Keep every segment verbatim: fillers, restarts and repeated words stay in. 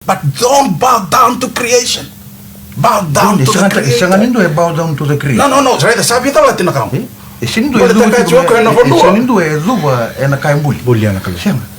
But don't bow down to creation. Bow down to the creator. E sega ni dua e bow down to the creator. No, no, no, raica, sa vica vata na ka. E sega ni dua e cuva ena vanua. E sega ni dua e cuva ena ka e buli. Buli ena ka. Sega.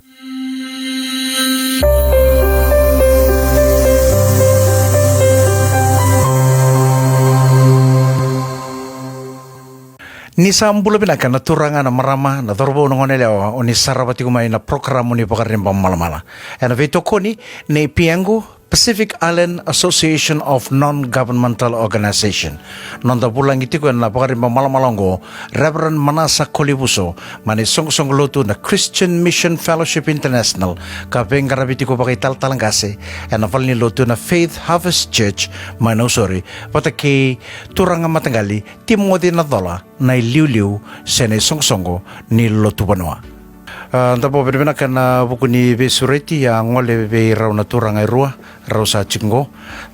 Ni sa bula vinaka na turaga, na marama, na cauravou, na goneyalewa, o ni sarava tiko mai na porokaramu ni Vakaribamalamala. Ena veitokoni nei Piagu, Pacific Island Association of Non-Governmental Organization. Noda vulagi tiko ena Vakaribamalamala oqo, Reverend Manasa Kolivuso, mai na isoqosoqo lotu na Christian Mission Fellowship International, ka veiqaravi tiko vakaitalatala qase ena valenilotu na Faith Harvest Church mai Nausori, vata kei turaga mataqali Timoci Nacola, na iliuliu se na isoqosoqo ni lotu vanua. A, da vakavinavinaka ena vuku ni veisureti a gole vei rau na turaga e rua, rau sa tiko qo,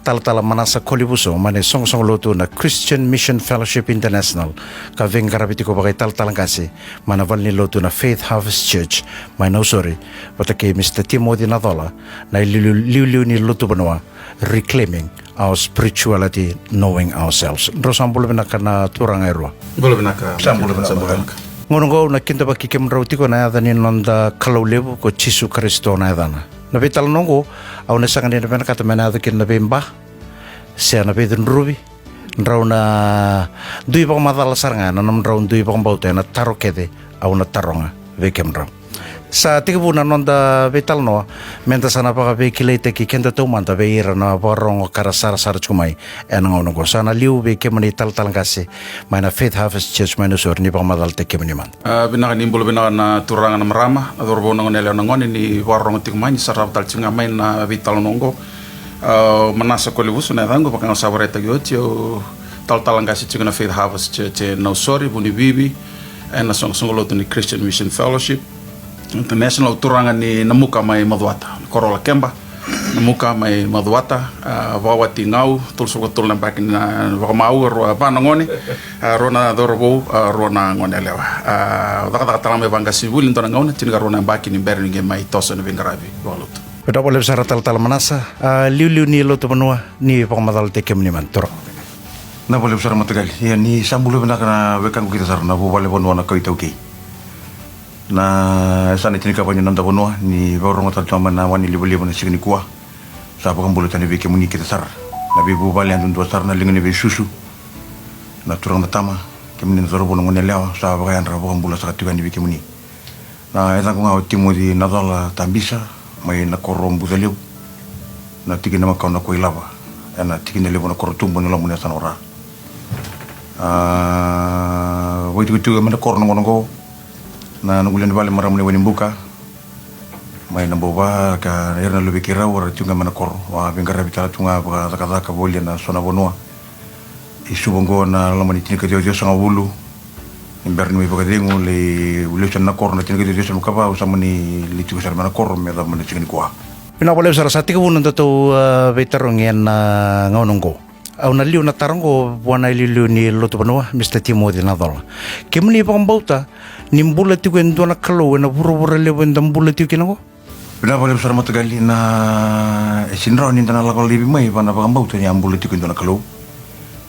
Talatala Manasa Kolivuso mai na isoqosoqo lotu na Christian Mission Fellowship International, ka veiqaravi tiko vakaitalatala qase mai na valenilotu na Faith Harvest Church mai Nausori, vata kei Mister Timoci Nacola, na iliuliu, liuliu ni lotu vanua, Reclaiming Our Spirituality, Knowing Ourselves. Drau sa bula vinaka na turaga e rua. Bula vinaka. Sa bula vinaka. Gauna oqo au na kidavaki kemudrau tiko ena yaca ni noda Kalou levu ko Jisu Karisito na yacana. Na veitalanoa oqo au na sega ni na vinakata me na yaco kina na veiba se na veicudruvi. Drau na dui vakamacala sara ga ena nomudrau dui vakabauta ena taro kece au na taroga vei kemudrau. Sa tekivu na noda veitalanoa, meda sa na vakaveikilaitaki keda taumada vei ira na vakarogo ka ra sarasara tiko mai ena gauna oqo. Sa na liu vei kemuni talatala qase mai na Faith Harvest Church mai Nausori, ni vakamacalataki kemuni mada. A, vinaka, ni bula vinaka na turaga, na marama, na cauravou, na goneyalewa, na gone ni vakarorogo tiko mai, ni sarava tale tiko ga mai na veitalanoa oqo. A, Manasa Kolivuso na yacaqu, vaka ga sa vakaraitaki oti, au talatala qase tiko na Faith Harvest Church e Nausori, Vunivivi, ena soqosoqo lotu ni Christian Mission Fellowship International, turaga ni Namuka mai Macuata, na koro o Lakeba. Namuka mai Macuata, a, vakawati Gau, tolusagavulu ka tolu na yabaki na vakamau, rua, va na gone, a, rua na cauravou, a, rua na goneyalewa. A, cakacaka tale ga mai vaqasenivuli e dua na gauna, tinikarua na yabaki ni bera niu qai mai toso ena veiqaravi vakalotu. Vinaka vakalevu sara talatala Manasa, a, liuliu ni lotu vanua, ni vakamacalataki kemuni mada, turaga. Vinaka vakalevu sara mataqali. Ia, ni sa bula vinaka na wekaqu kece sara na vuvale vanua na Kawa iTaukei. Na yasana e tinikava ni noda vanua, ni vakarorogo tale tiko mai na wanilivaliva na siga nikua. Sa vakabula tani vei kemuni kece sara na veivuvale yadudua sara, na liga ni veisusu, na turaga, na tama, kemuni na cauravou, na goneyalewa, sa vakayadra, vakabula saka tiko yani vei kemuni. Na yacaqu ga o Timoci Nacola Tabisa, mai na koro o Bucalevu, na tikina makawa na Koilava, ena tikina levu na Korotubu, ena loma ni yasana o Ra. A, vakaitikotiko mai na koro na gauna oqo na noqu lewe ni vale, marama ni Wainibuka mai Nabouva, ka ira na luve i keirau era tiko ga mai na koro. Au a veiqaravi tale tu ga vakacakacaka voli ena so na vanua i Suva oqo ena loma ni tinikaciwa ciwasagavulu. Ni bera niu mai vakacegu, lai lesu yani na koro na tinikaciwa ciwasagavulu ka va, au sa mani lai tiko sara mai na koro me yacova mai na siga nikua. Vinaka vakalevu sara. Sa tekivu na nodatou, a, veitarogi ena, a, gauna oqo. Au na liu na taro oqo vua na iliuliu ni lotu vanua, Mister Timoci Nacola. Kemuni vakabauta ni bula tiko e dua na Kalou ena vuravura levu eda bula tiko kina oqo? Vinaka vakalevu sara mataqali. Na, e sega ni rawa ni da na lako laivi mai va na vakabauta ni a bula tiko e dua na Kalou.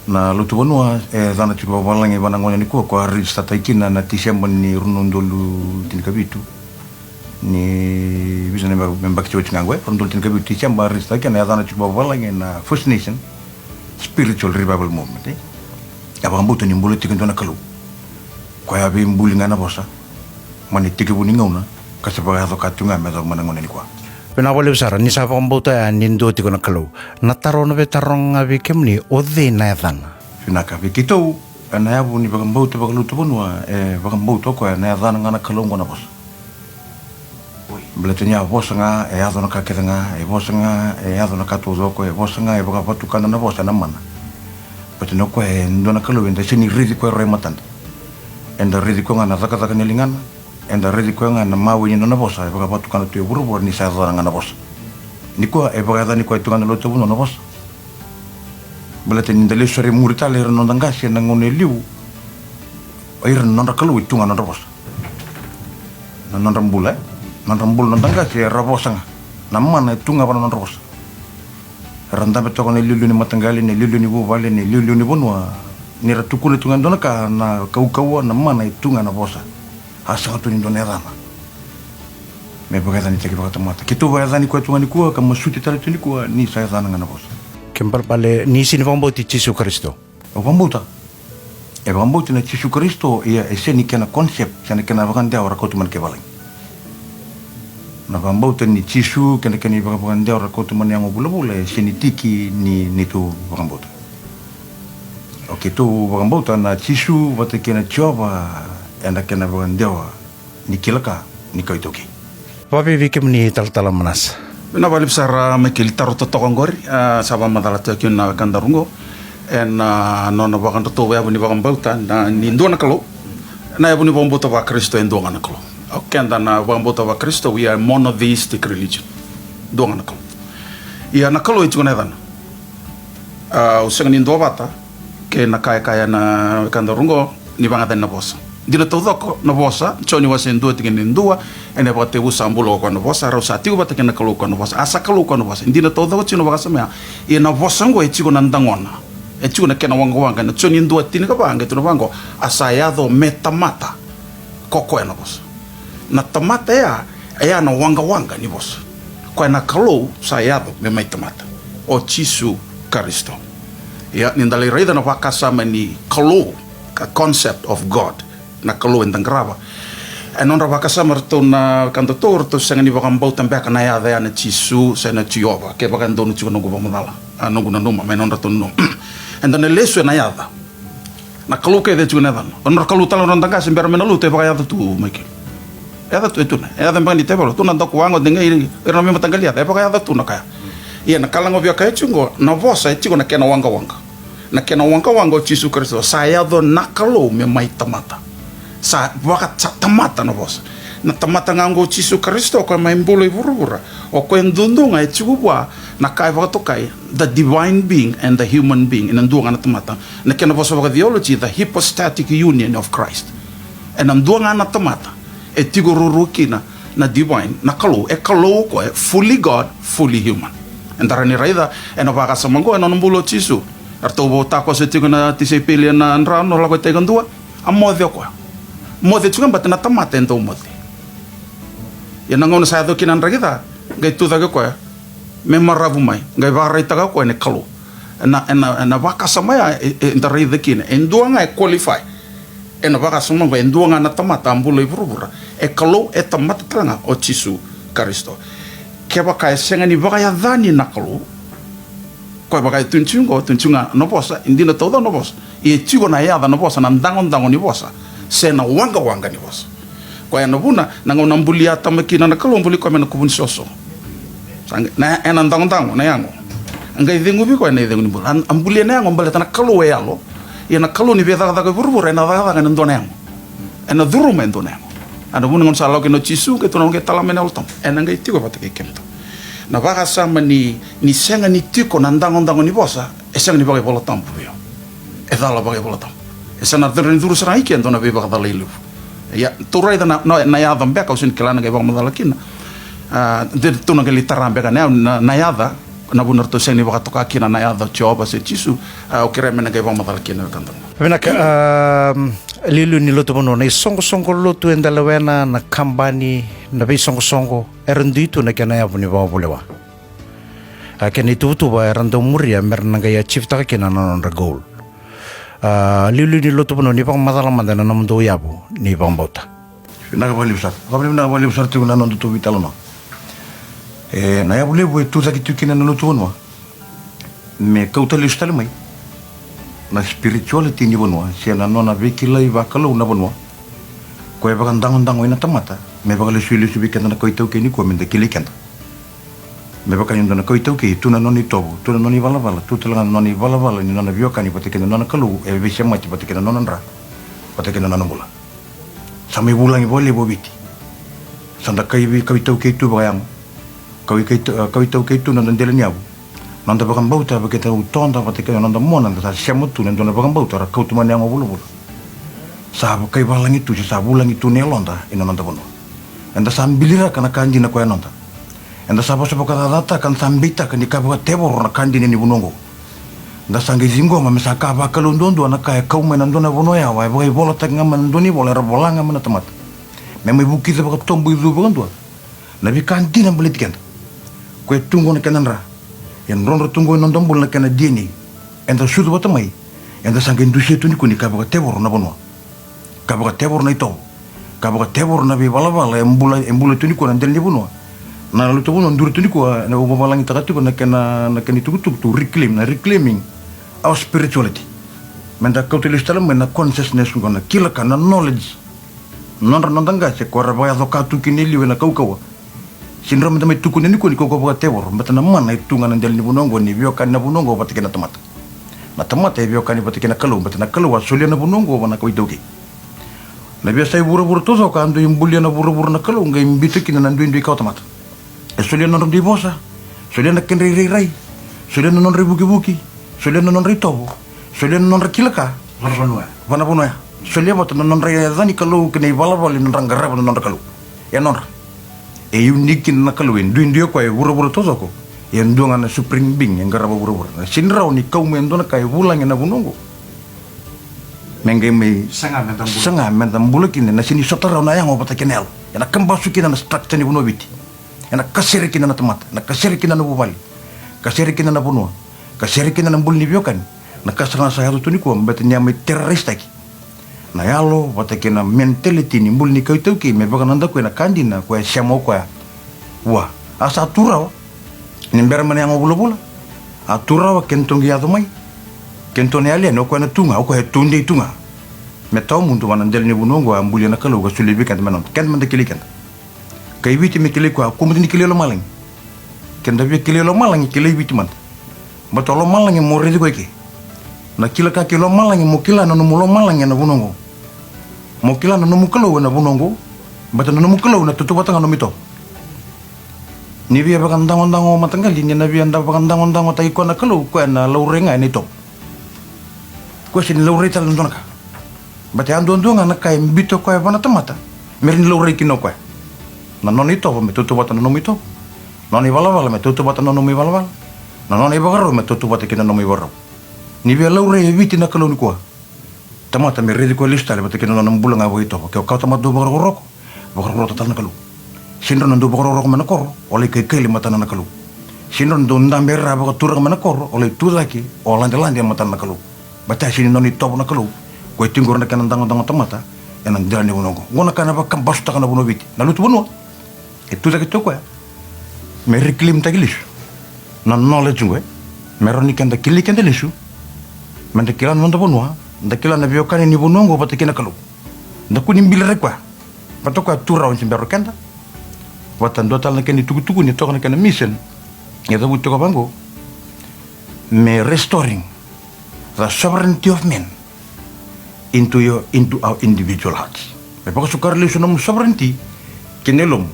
Na lotu vanua e yacana tiko vakavalagi va na gauna nikua, ko a register-taki kina na Tiseba ni rua na udolu tinikavitu. Ni vica na yabaki, me yabaki tiko ga oqo, e, rua na udolu tinikavitu, Tiseba, a register-taki kina, e yacana tiko vakavalagi na First Nation Spiritual Revival Movement, e. E vakabauta ni bula tiko e dua na Kalou. Koya a veibuli ga na vosa mai na itekivu ni gauna ka se vakayaco ka tiko ga me yacova mai na gauna nikua. Vinaka vakalevu sara, ni sa vakabauta ya ni dua tiko na Kalou. Na taro au na veitaroga ga vei kemuni, o cei na yacana? Vinaka. Vei keitou, ena yavu ni vakabauta vakalotu vanua, e vakabauta o koya na yacana ga na Kalou oqo na vosa. Baleta ni a vosa ga e yaco na ka kece ga, e vosa ga e yaco na ka taucoko, e vosa ga e vakavatukana na vosa ena mana. Baleta ni o koya e dua na Kalou, eda sega ni raici koya e rua e matada. Eda raici koya ga na cakacaka ni ligana, eda raici koya ga na mawe ni nona vosa e vakavatukana tu e vuravura ni sa yacana ga na vosa. Nikua e vakayacani koya tu ga na lotu vanua na vosa. Baleta ni da lesu sara i muri tale ira na noda qase ena gauna e liu, o ira na nodra Kalou e tu ga na nodra vosa. Na nodra bula, e, nodra bula na noda qase era vosa ga. Na mana e tu ga va na nodra vosa. Ra dabe toka na iliuliu ni mataqali, na iliuliu ni vuvale, na iliuliu ni vanua. Ni ra tukuna tu ga e dua na ka, na kaukauwa, na mana e tu ga na vosa. A sega tu ni dua na yacana me vakayacanitaki vakatamata. Keitou vakayacani koya tu ga nikua, ka masuti tale tu nikua, ni sa yacana ga na vosa. Ke balebale ni sega ni vakabauti Jisu Karisito. Au vakabauta. E vakabauta na Jisu Karisito, ia e sega ni kena concept, sega ni kena vakadewa ra kauta mai na kaivalagi. Na vakabauta ni Jisu kei na kena ivakavakadewa ra kauta mai na yago vulavula, e sega ni tiki ni neitou vakabauta. O keitou vakabauta na Jisu vata kei na Jiova ena kena vakadewa ni kila ka, ni kawa iTaukei. Vakaevei vei kemuni Talatala Manasa? Vinaka vakalevu sara Michael, taro totoka oqori, a, sa vakamacala tiko kina na wekadaru oqo ena, a, nona vakadratou yavu ni vakabauta na, ni dua na Kalou. Na yavu ni vakabauta vaKarisito e dua ga na Kalou. O keda na vakabauta vaKarisito, we are monotheistic religion. Dua ga na Kalou. Ia na Kalou e tiko na yacana. A, au sega ni duavata kei na ka e kaya na wekadaru oqo ni vakayacani na vosa. Dina taucoko na vosa, Joni wase dua tikina e dua, ena vakatekivu sa bula ko koya na vosa, rau sa tiko vata kei na Kalou ko koya na vosa, a sa Kalou ko koya na vosa. Dina taucoko tiko na vakasama ya. Ia na vosa oqo e tiko na dagona, e tiko na kena waqawaqa. Ena Joni dua tinikava qai tukuna vaqo, a sa yaco me tamata ko koya na vosa. Na tamata ya, e ya na waqawaqa ni vosa. Koya na Kalou sa yaco me mai tamata, o Jisu Karisito. Ia ni da lai raica na vakasama ni Kalou, ka concept of God, na Kalou eda qarava, e nodra vakasama ratou na wekadatou, ratou sega ni vakabauta beka na yaca ya na Jisu se na Jiova. Kevaka e donu tiko noqu vakamacala, a, noqu nanuma, mai nodratou nanuma. Eda na lesu ena yaca. Na Kalou kece e tiko na yacana. O nodra Kalou tale nodra qase bera me na lotu, e vakayaca tu, Michael. E yaca tu, e tu na, e yaca beka ni tevoro, tu na dakuwaqa, o degei, ira na veimataqali yaca, e vakayaca tu na ka ya. Ia na ka lagovia ka e tiko oqo, na vosa e tiko na kena waqawaqa. Na kena waqawaqa o Jisu Karisito, sa yaco na Kalou me mai tamata. Sa vaka, sa tamata na vosa. Na tamata ga oqo o Jisu Karisito, o koya mai bula i vuravura. O koya duadua ga e tiko vua na ka e vakatokai the divine being and the human being, ena dua ga na tamata. Na kena vosa vakatheology, the hypostatic union of Christ. Ena dua ga na tamata e tiko ruarua kina na divine, na Kalou, e Kalou o koya, fully God, fully human. Eda rawa ni raica ena vakasama oqo ena nona bula o Jisu. Eratou vakatakosoi tiko na tisaipeli ena drano, lako i tai kadua, a moce o koya. Moce tiko ga baleta na tamata e dau moce. Ia na gauna sa yaco kina na draki ca, qai tucake o koya me maravu mai, qai vakaraitaka o koya na Kalou. Ena, ena, ena vakasama ya, e, e, eda raica kina e dua ga e qualify. Ena vakasama oqo, e dua ga na tamata a bula i vuravura. E Kalou, e tamata tale ga o Jisu Karisito. Kevaka e sega ni vakayacani na Kalou, koya vaka e tukuni tiko oqo, tukuni tiko ga na vosa, e dina taucoko na vosa. Ia e tiko na yaca na vosa, na dagodago ni vosa, se na waqawaqa ni vosa. Koya na vuna, na gauna a bulia Atama kina na Kalou, a buli koya mai na kuvu ni soso. Sa qai, na, ena dagodago, na yago. A qai ceguvi koya na icegu ni bula. A, a bulia na yago baleta na Kalou e yalo. Ia na Kalou ni veicakacaka e vuravura, ena cakacaka ena dua na yago. Ena curuma e dua na yago. A na vuna gauna sa lako kina o Jisu, qai tukuna, qai tala mai na Yalo Tabu. Ena qai tiko vata kei kemudou. Na vakasama ni, ni sega ni tiko na dagodago ni vosa, e sega ni vakaivolatabu vei au. E cala vakaivolatabu. E sa na curu, curu sara ga i ke e dua na veivakacalai levu. Ia, tou raica na, na, na yaca beka, au sega ni kila na qai vakamacala kina. A, de tou na qai lai tara beka na, na, na yaca, na vuna ratou sega ni vakatoka kina na yaca o Jiova se Jisu, a, au kerea me na qai vakamacala kina na ka donu. Vinaka, a, liuliu ni lotu vanua, na isoqosoqo lotu eda lewena, na kabani, na veisoqosoqo, era dui tu na kena yavu ni vakavulewa. A, kei na ituvatuva era dau muria me ra na qai achieve-taka kina na nodra goal. A, liuliu ni lotu vanua, ni vakamacala mada ena nomudou yavu ni vakabauta. Vinaka vakalevu sara. Vakavinavinaka vakalevu sara tiko na nodatou veitalanoa. E, na yavu levu e tucake tiko kina na lotu vanua me kauta lesu tale mai na spirituality ni vanua, se na nona veikilai vakalou na vanua. Koya e vakadagodago ina tamata, me vakalesuilesu vei keda na kawa iTaukei nikua, me da kilai keda. Me vaka ni dua na kawa iTaukei, tu na nona itovo, tu na nona ivalavala, tu tale ga na nona ivalavala ni nona veiwekani vata kei na nona Kalou, e veisemati vata kei na nona dra, vata kei na nona bula. Sa mai vulagi vakalevu o Viti. Sa da kai vei, kawa iTaukei tu vakayago. Kawa ikai-, kawa iTaukei tu na noda dela ni yavu. Noda vakabauta, vaka keitou toda vata kei na noda mona, da sa sema tu na dua na vakabauta ra kauta mai na yago vulavula. Sa vakaivalagi tu, se sa vulagi tu na yaloda ina noda vanua. Eda sa biliraka na ka dina koya noda. Eda sa vosa vakacacataka, da sa beitaka ni ka vakatevoro na ka dina ni vanua oqo. Da sa qai ciqoma me sa ka vakalou duadua na ka e kau mai na dua na vanua yawa, e vakaivolataki ga mai na dua na ivola era vola ga mai na tamata, me mai vukica vakatoboicu vakadua na veika dina baleti keda. Koya e tu oqo na kena dra. E drodro tu oqo e noda bula na kena D N A. Eda sucu vata mai, eda sa qai dusia tu nikua ni ka vakatevoro na vanua, ka vakatevoro na itovo, ka vakatevoro na veivalavala e bula, e bula tu nikua na dela ni vanua. Na lotu vanua duri tu nikua, na, au vavalagitaka tiko na kena, na kena itukutuku tu, reclaim, na reclaiming our spirituality. Meda kauta lesu tale mai na consciousness oqo, na kila ka, na knowledge. Nodra, noda qase ko era vakayaco ka tu kina e liu ena kaukauwa. Sega ni rawa meda mai tukuna nikua ni kaukauwa vakatevoro, baleta na mana e tu ga na dela ni vanua oqo, ni veiwekani na vanua oqo vata kei na tamata. Na tamata e veiwekani vata kei na Kalou, baleta na Kalou a solia na vanua oqo vua na kawa iTaukei. Na veiyasai vuravura taucoko a dui bulia na vuravura na Kalou, qai biuta kina na duidui kawa tamata. E solia na nodra dui vosa, solia na kedra irairai, solia na nodra ivukivuki, solia na nodra itovo, solia na nodra kila ka. Vanavanua ya. Vanavanua ya. Solia vata na nodra yaca ni Kalou kei na ivalavala ni nodra qarava na nodra Kalou. E nodra. E unique kina na Kalou, e duidui o koya e vuravura taucoko. E dua ga na supreme being e qarava vuravura. Na sega ni rawa ni kau mai e dua na ka e vulagi ena vanua oqo me qai mai saga meda bula, saga meda bula kina, na sega ni sota rawa na yago vata kei na yalo. Ena kabasu kina na structure ni vanua o Viti. Ena kasere kina na tamata, ena kasere kina na vuvale, kasere kina na vanua, kasere kina na bula ni veiwekani. Na ka sara ga sa yaco tu nikua, baleta ni a mai terrorise-taki na yalo vata kei na mentality ni bula ni kawa iTaukei, me vakanadakuya na ka dina koya e sema o koya vua. A sa tu rawa ni bera mai na yago vulavula. A tu rawa kedatou qai yaco mai, kedatou na yali yani, o koya na tu ga, o koya e tudei tu ga. Me tawamudu vua na dela ni vanua oqo a bulia na Kalou ka solia vei keda me noda, keda meda kilai keda. Kai Viti me kilai koya, kua mada ni kilai lomalagi. Keda via kilai lomalagi, kilai Viti mada. Baleta o lomalagi mo raici koya eke. Na kila ka kei lomalagi, mo kila na nomu lomalagi ena vanua oqo. Mo kila na nomu Kalou ena vanua oqo. Baleta na nomu Kalou na tautauvata ga nomu itovo. Ni via vakadagodago mataqali, ni na via da vakadagodagotaki koya na Kalou, koya na laurai ga ena itovo. Koya sega ni laurai tale na dua na ka. Baleta e a duadua ga na ka e biuta o koya vua na tamata me rawa ni laurai kina o koya. Na nona itovo me tautauvata na nomu itovo. Na nona ivalavala me tautauvata na nomu ivalavala. Na nona ivakarau me tautauvata kei na nomu ivakarau. Ni via laurai e Viti na Kalou nikua, tamata me raici koya lesu tale vata kei na nona bula ga vakaitovo. Ke o kawa tamata dau vakarokoroko, vakarokorota tale na Kalou. Sega ni rawa na dau vakarokoroko mai na koro o lai kaikaila e matana na Kalou. Sega ni rawa na dau dabe e ra vakaturaga mai na koro o lai tu cake o ladelade e matana na Kalou. Baleta e sega ni nona itovo na Kalou. Koya e tiko qori na kena dagodago tamata ena dela ni vanua oqo. Oqo na ka na vakabasutaka na vanua o Viti. Na lotu vanua e tu cake tu o koya me reclaim-taki lesu na knowledge oqo, e, me rawa ni keda kilai keda lesu, meda kila na noda vanua, da kila na veiwekani ni vanua oqo vata kei na Kalou. Da kua ni biliraki koya. Vata koya tu rawa ni se bera o keda. Vata dua tale na kena itukutuku ni toka na kena mission e cavuti toka vaqo, me restoring the sovereignty of man into your, into our individual hearts. Me vakasukara lesu nomu sovereignty ki na yalomu.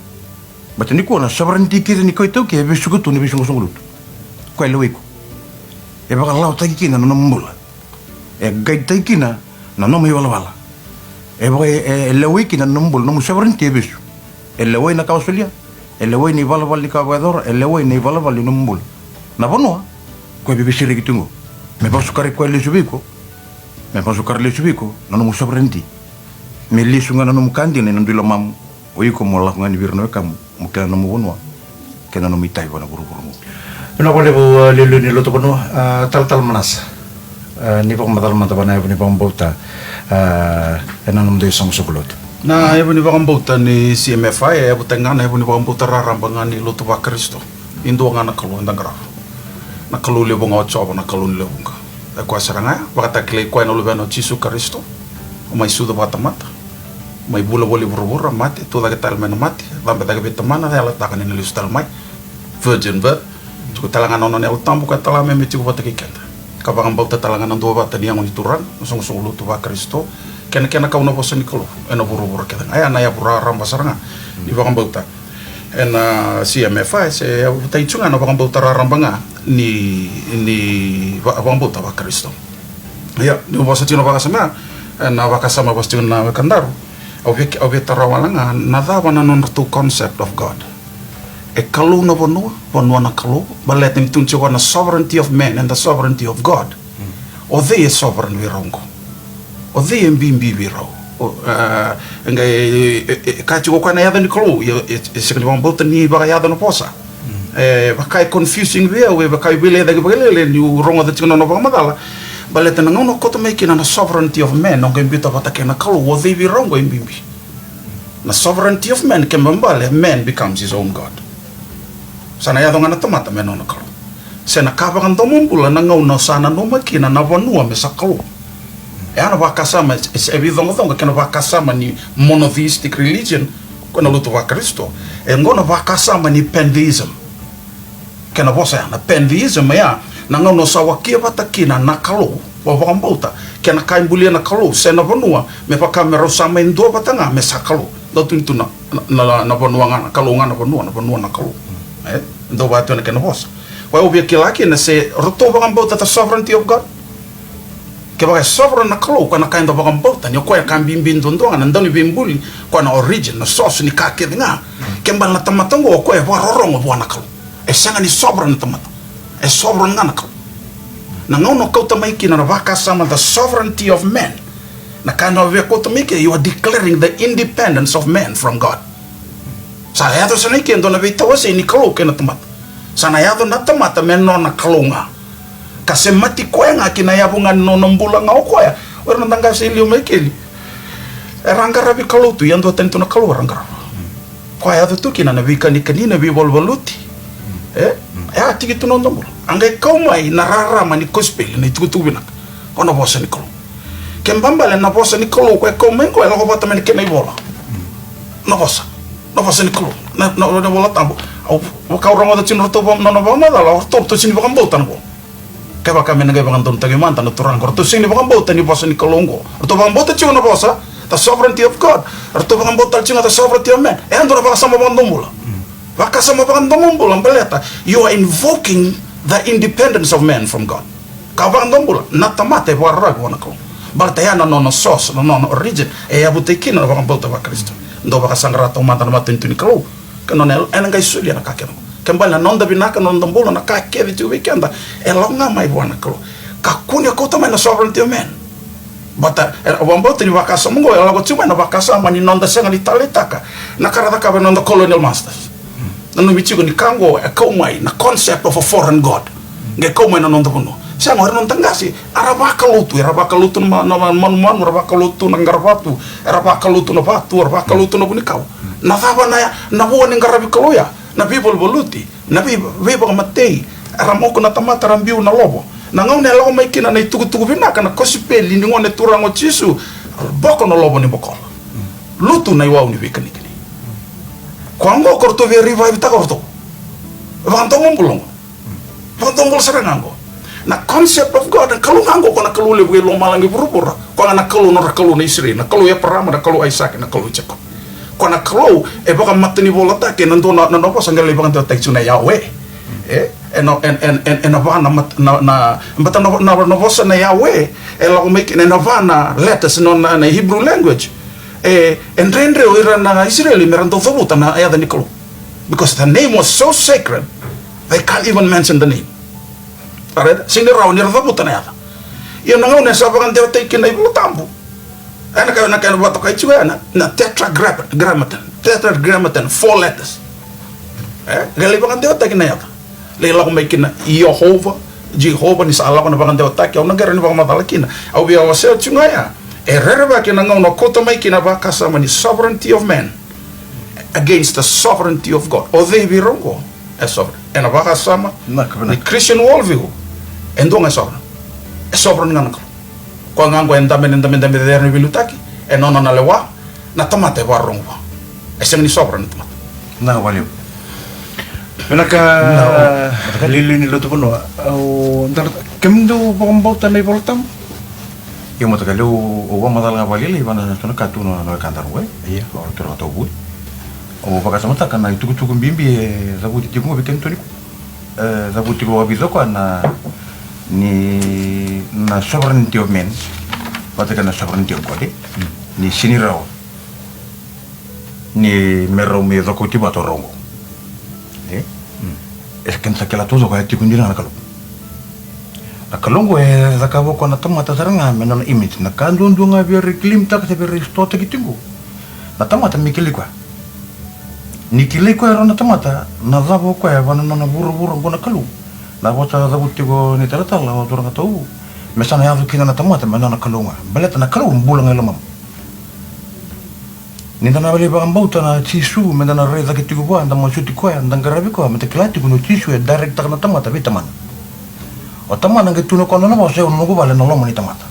Baleta nikua na sovereignty kece ni kawa iTaukei e vesuka tu na veisoqosoqo lotu. Koya e lewai iko. E vakalawataki kina na nomu bula. E guide-taki kina na nomu ivalavala. E vaka, e, e lewai kina na nomu bula, nomu sovereignty e vesu. E lewai na ka o solia, e lewai na ivalavala ni ka o vakayacora, e lewai na ivalavala ni nomu bula. Na vanua, koya e veisereki tu qo. Me vakasukai koya lesu vei iko, me vakasukai lesu vei iko na nomu sovereignty. Me lesu ga na nomu ka dina ena dui lomamu, o iko mo lako ga yani vei ira na wekamu, mo kila na nomu vanua kei na nomu itavi vua na vuravura oqo. Vinaka vakalevu, a, liuliu ni lotu vanua, a, Talatala Manasa. A, ni vakamacala mada vua na yavu ni vakabauta, a, ena nomudou isoqosoqo lotu. Na yavu ni vakabauta ni C M F I e yavutaki ga na yavu ni vakabauta raraba ga ni lotu vaKarisito. E dua ga na Kalou eda qarava. Na Kalou levu ga o Jiova, na Kalou ni lewe vuqa. E koya sara ga ya, vakatakilai koya na Luvena o Jisu Karisito, mai sucu vakatamata, mai vula voli vuravura, mate, tucake tale mai na mate, cabe cake vei Tamana, yalataka ni na lesu tale mai. Virgin birth. Tiko tale ga na nona Yalo Tabu ka tala mai me tiko vata kei keda. Ka vakabauta tale ga na duavata ni yago ni Turaga, na soqosoqo lotu vaKarisito, kei na kena kau na vosa ni Kalou ena vuravura kece ga. Aya na yavu raraba sara ga ni vakabauta ena C M F I, se yavutaki tu ga na vakabauta raraba ga ni, ni va-, vakabauta vaKarisito. Ia, niu vosa tiko na vakasama, ena vakasama vosa tiko na wekadaru, au via, au via tara wale ga na cava na nodratou concept of God. E Kalou na vanua, vanua na Kalou, baleta ni tukuni tiko na sovereignty of man and the sovereignty of God. O cei e sovereign vei rau oqo? O cei e bibi vei rau? O, e, e, e, e, ka tiko koya na yaca ni Kalou, e, e, e sega ni vakabauta ni vakayaca na vosa. E vaka e confusing vei au, e vaka e veilecayaki vakalailai niu rogoca tiko na nona vakamacala. Baleta na gauna o kauta mai kina na sovereignty of man, oqo e biuta vata kei na Kalou, o cei vei rau oqo e bibi? Na sovereignty of man, kena ibalebale, man becomes his own God. Sa na yaco ga na tamata me nona kalou. Se na ka vakadomobula na gauna sa nanuma kina na vanua me sa kalou. E a na vakasama, e, e, e veicoqacoqa kei na vakasama ni monotheistic religion, ko na lotu vaKarisito. E oqo na vakasama ni pantheism. Kena vosa ya, na pantheism ya, na gauna o sa wakia vata kina na Kalou, o vakabauta, kei na ka e bulia na Kalou, se na vanua, me vaka me rau sa mai dua vata ga, me sa Kalou. Dau tukuni tu na, na, na, na vanua ga, na Kalou ga na vanua, na vanua na Kalou. E, dau vaka tu na kena vosa. Koya au via kila kina se ratou vakabauta the sovereignty of God. Kevaka e sovereign na Kalou, koya na ka eda vakabauta, ni o koya ka bibi duadua ga, na dauniveibuli, koya na origin, na source ni ka kece ga. Kena ibalebale na tamata oqo, o koya e vakarorogo vua na Kalou. E sega ni sovereign na tamata. E sovereign ga na Kalou. Na gauna o kauta mai kina na vakasama the sovereignty of man. Na ka na via kauta mai kina, you are declaring the independence of man from God. Sa yaco sara i ke e dua na veitawasei ni Kalou kei na tamata. Sa na yaco na tamata me nona kalou ga. Ka semati koya ga ki na yavu ga ni nona bula ga o koya. O ira na noda qase e liu mai keli. Era qaravi kalou tu, ia duatani tu na Kalou era qarava. Koya yaco tu kina na veikanikani, na veivaluvaluti. E? E a tiki tu na noda bula. A qai kau mai na rarama ni kosipeli, na itukutuku vinaka. O na vosa ni Kalou. Kena ibalebale na vosa ni Kalou koya e kau mai qo e lako vata mai na kena ivola. Na vosa. Na vosa ni Kalou. Na, na, na iVola Tabu. Au vaka au rogoca tiko na ratou va-, na, na vakamacala, o ratou, ratou sega ni vakabauta na vo. Kevaka me na qai vakadodonutaki mada na turaga qo, ratou sega ni vakabauta ni vosa ni Kalou oqo. Ratou vakabauta tiko na vosa, the sovereignty of God. Ratou vakabauta tale tiko ga the sovereignty of man. E a dua na vakasama vakadomobula. Vakasama vakadomobula baleta, you are invoking the independence of man from God. Ka vakadomobula, na tamata e vakararavi vua na Kalou. Baleta ya na nona source, na nona origin, e yavutaki kina na vakabauta vaKarisito. Dau vakasaqara taumada na matanitu ni Kalou. Ka nona e, ena qai solia na ka kece oqo. Kena ibalebale na noda vinaka, na noda bula, na ka kece tiko vei keda, e lako ga mai vua na Kalou. Kakua ni kauta mai na sovereignty of man. Baleta, e, au vakabauta ni vakasama oqo, e lako tiko mai na vakasama ni noda sega ni taleitaka na ka ra cakava na noda colonial masters. Nanumi tiko ni ka oqo e kau mai na concept of a foreign god. Qai kau mai na noda vanua. Sega, o ira na noda qase, era vakalou tu, era vakalou tu na ma-, na ma-, manumanu, era vakalou tu na qaravatu, era vakalou tu na vatu, era vakalou tu na vunikau. Na cava na, na vua ni qaravi kalou ya? Na veivaluvaluti, na vei-, veivakamatei, era moku na tamata, era biu na lovo. Na gauna e lako mai kina na itukutuku vinaka, na kosipeli ni Gone Turaga o Jisu, boko na lovo ni bokola. Lutu na iwau ni veikanikani. Koya oqo ko ratou via revive-taka o ratou. Vakadomobula oqo. Vakadomobula sara ga oqo. Na concept of God, na Kalou ga oqo, ko na Kalou levu kei lomalagi, vuravura. Koya ga na Kalou, nodra Kalou na Isireli, na Kalou i Eparama, na Kalou i Aisake, na Kalou i Jekope. Koya na Kalou e vakamatanivolataki ena dua na, na, na vosa qai lai vakadewataki tiko na Yahweh. E, ena, en, en, en, ena va na mat-, na, na, baleta na, na, na vosa na Yahweh, e lako mai kina ena va na letters, na, na, na Hebrew language. E, e dredre o ira na Isireli me ra dau cavuta na yaca ni Kalou. Because the name was so sacred, they can't even mention the name. Alright? Sega ni rawa ni ra cavuta na yaca. Ia na gauna e sa vakadewataki kina na iVola Tabu. Ena ka, na ka ena vakatokai tiko ya na, na tetragrammaton. Tetragrammaton, four letters. E? Qai lai vakadewataki na yaca. Lai lako mai kina Iehova, Jehova, ni sa lako na vakadewataki, au na qai rawa ni vakamacala kina. Au via wasea tiko ga ya. E rerevaki na gauna o kauta mai kina vakasama ni sovereignty of man against the sovereignty of God. O cei vei rau oqo e sovereign? Ena vakasama ni Christian worldview, e dua ga e sovereign. E sovereign ga na Kalou. Koya ga oqo e dabe, e dabe, e dabe cecere ni veiliutaki, e nona na lewa, na tamata e vakarorogo vua. E sega ni sovereign na tamata. Na vakalevu. Vinaka, liuliu ni lotu vanua. Au dara, kemudou vakabauta na iVola Tabu? Io, mataka liu, au vakamacala ga vakalailai vua na so na ka tu na, na wekadaru, e? Io. O ratou na ka tau vuli. Au vakasamataka na itukutuku bibi e cavuti tiko vei kemudou nikua. E cavuti tiko vakavica o koya na, ni, na sovereignty of man vata kei na sovereignty of God, e? Mm. Ni sega ni rawa ni me rau mai cokoti vata o rau oqo. E, E keda sa kila taucoko e tiko dina ga na Kalou. Na Kalou oqo e cakava o koya na tamata sara ga me nona image. Na ka duadua ga vei ira e claim-taka se vei ira e restore-taki tiko na tamata me kilai koya. Ni kilai koya e rua na tamata, na cava o koya vua na nona vuravura oqo na Kalou? Na vosa cavuti tiko ni talatala, o turaga tau, me sa na yaco kina na tamata me nona Kalou ga. Baleta na Kalou bula ga e lomamu. Ni da na lai vakabauta na Jisu, me da na rai cake tiko vua, da masuti koya, da qaravi koya, me da kila tiko ni o Jisu e direct-taka na tamata vei Tamana. O Tamana qai tukuna o koya na nona vosa, e au na noqu vale na loma ni tamata.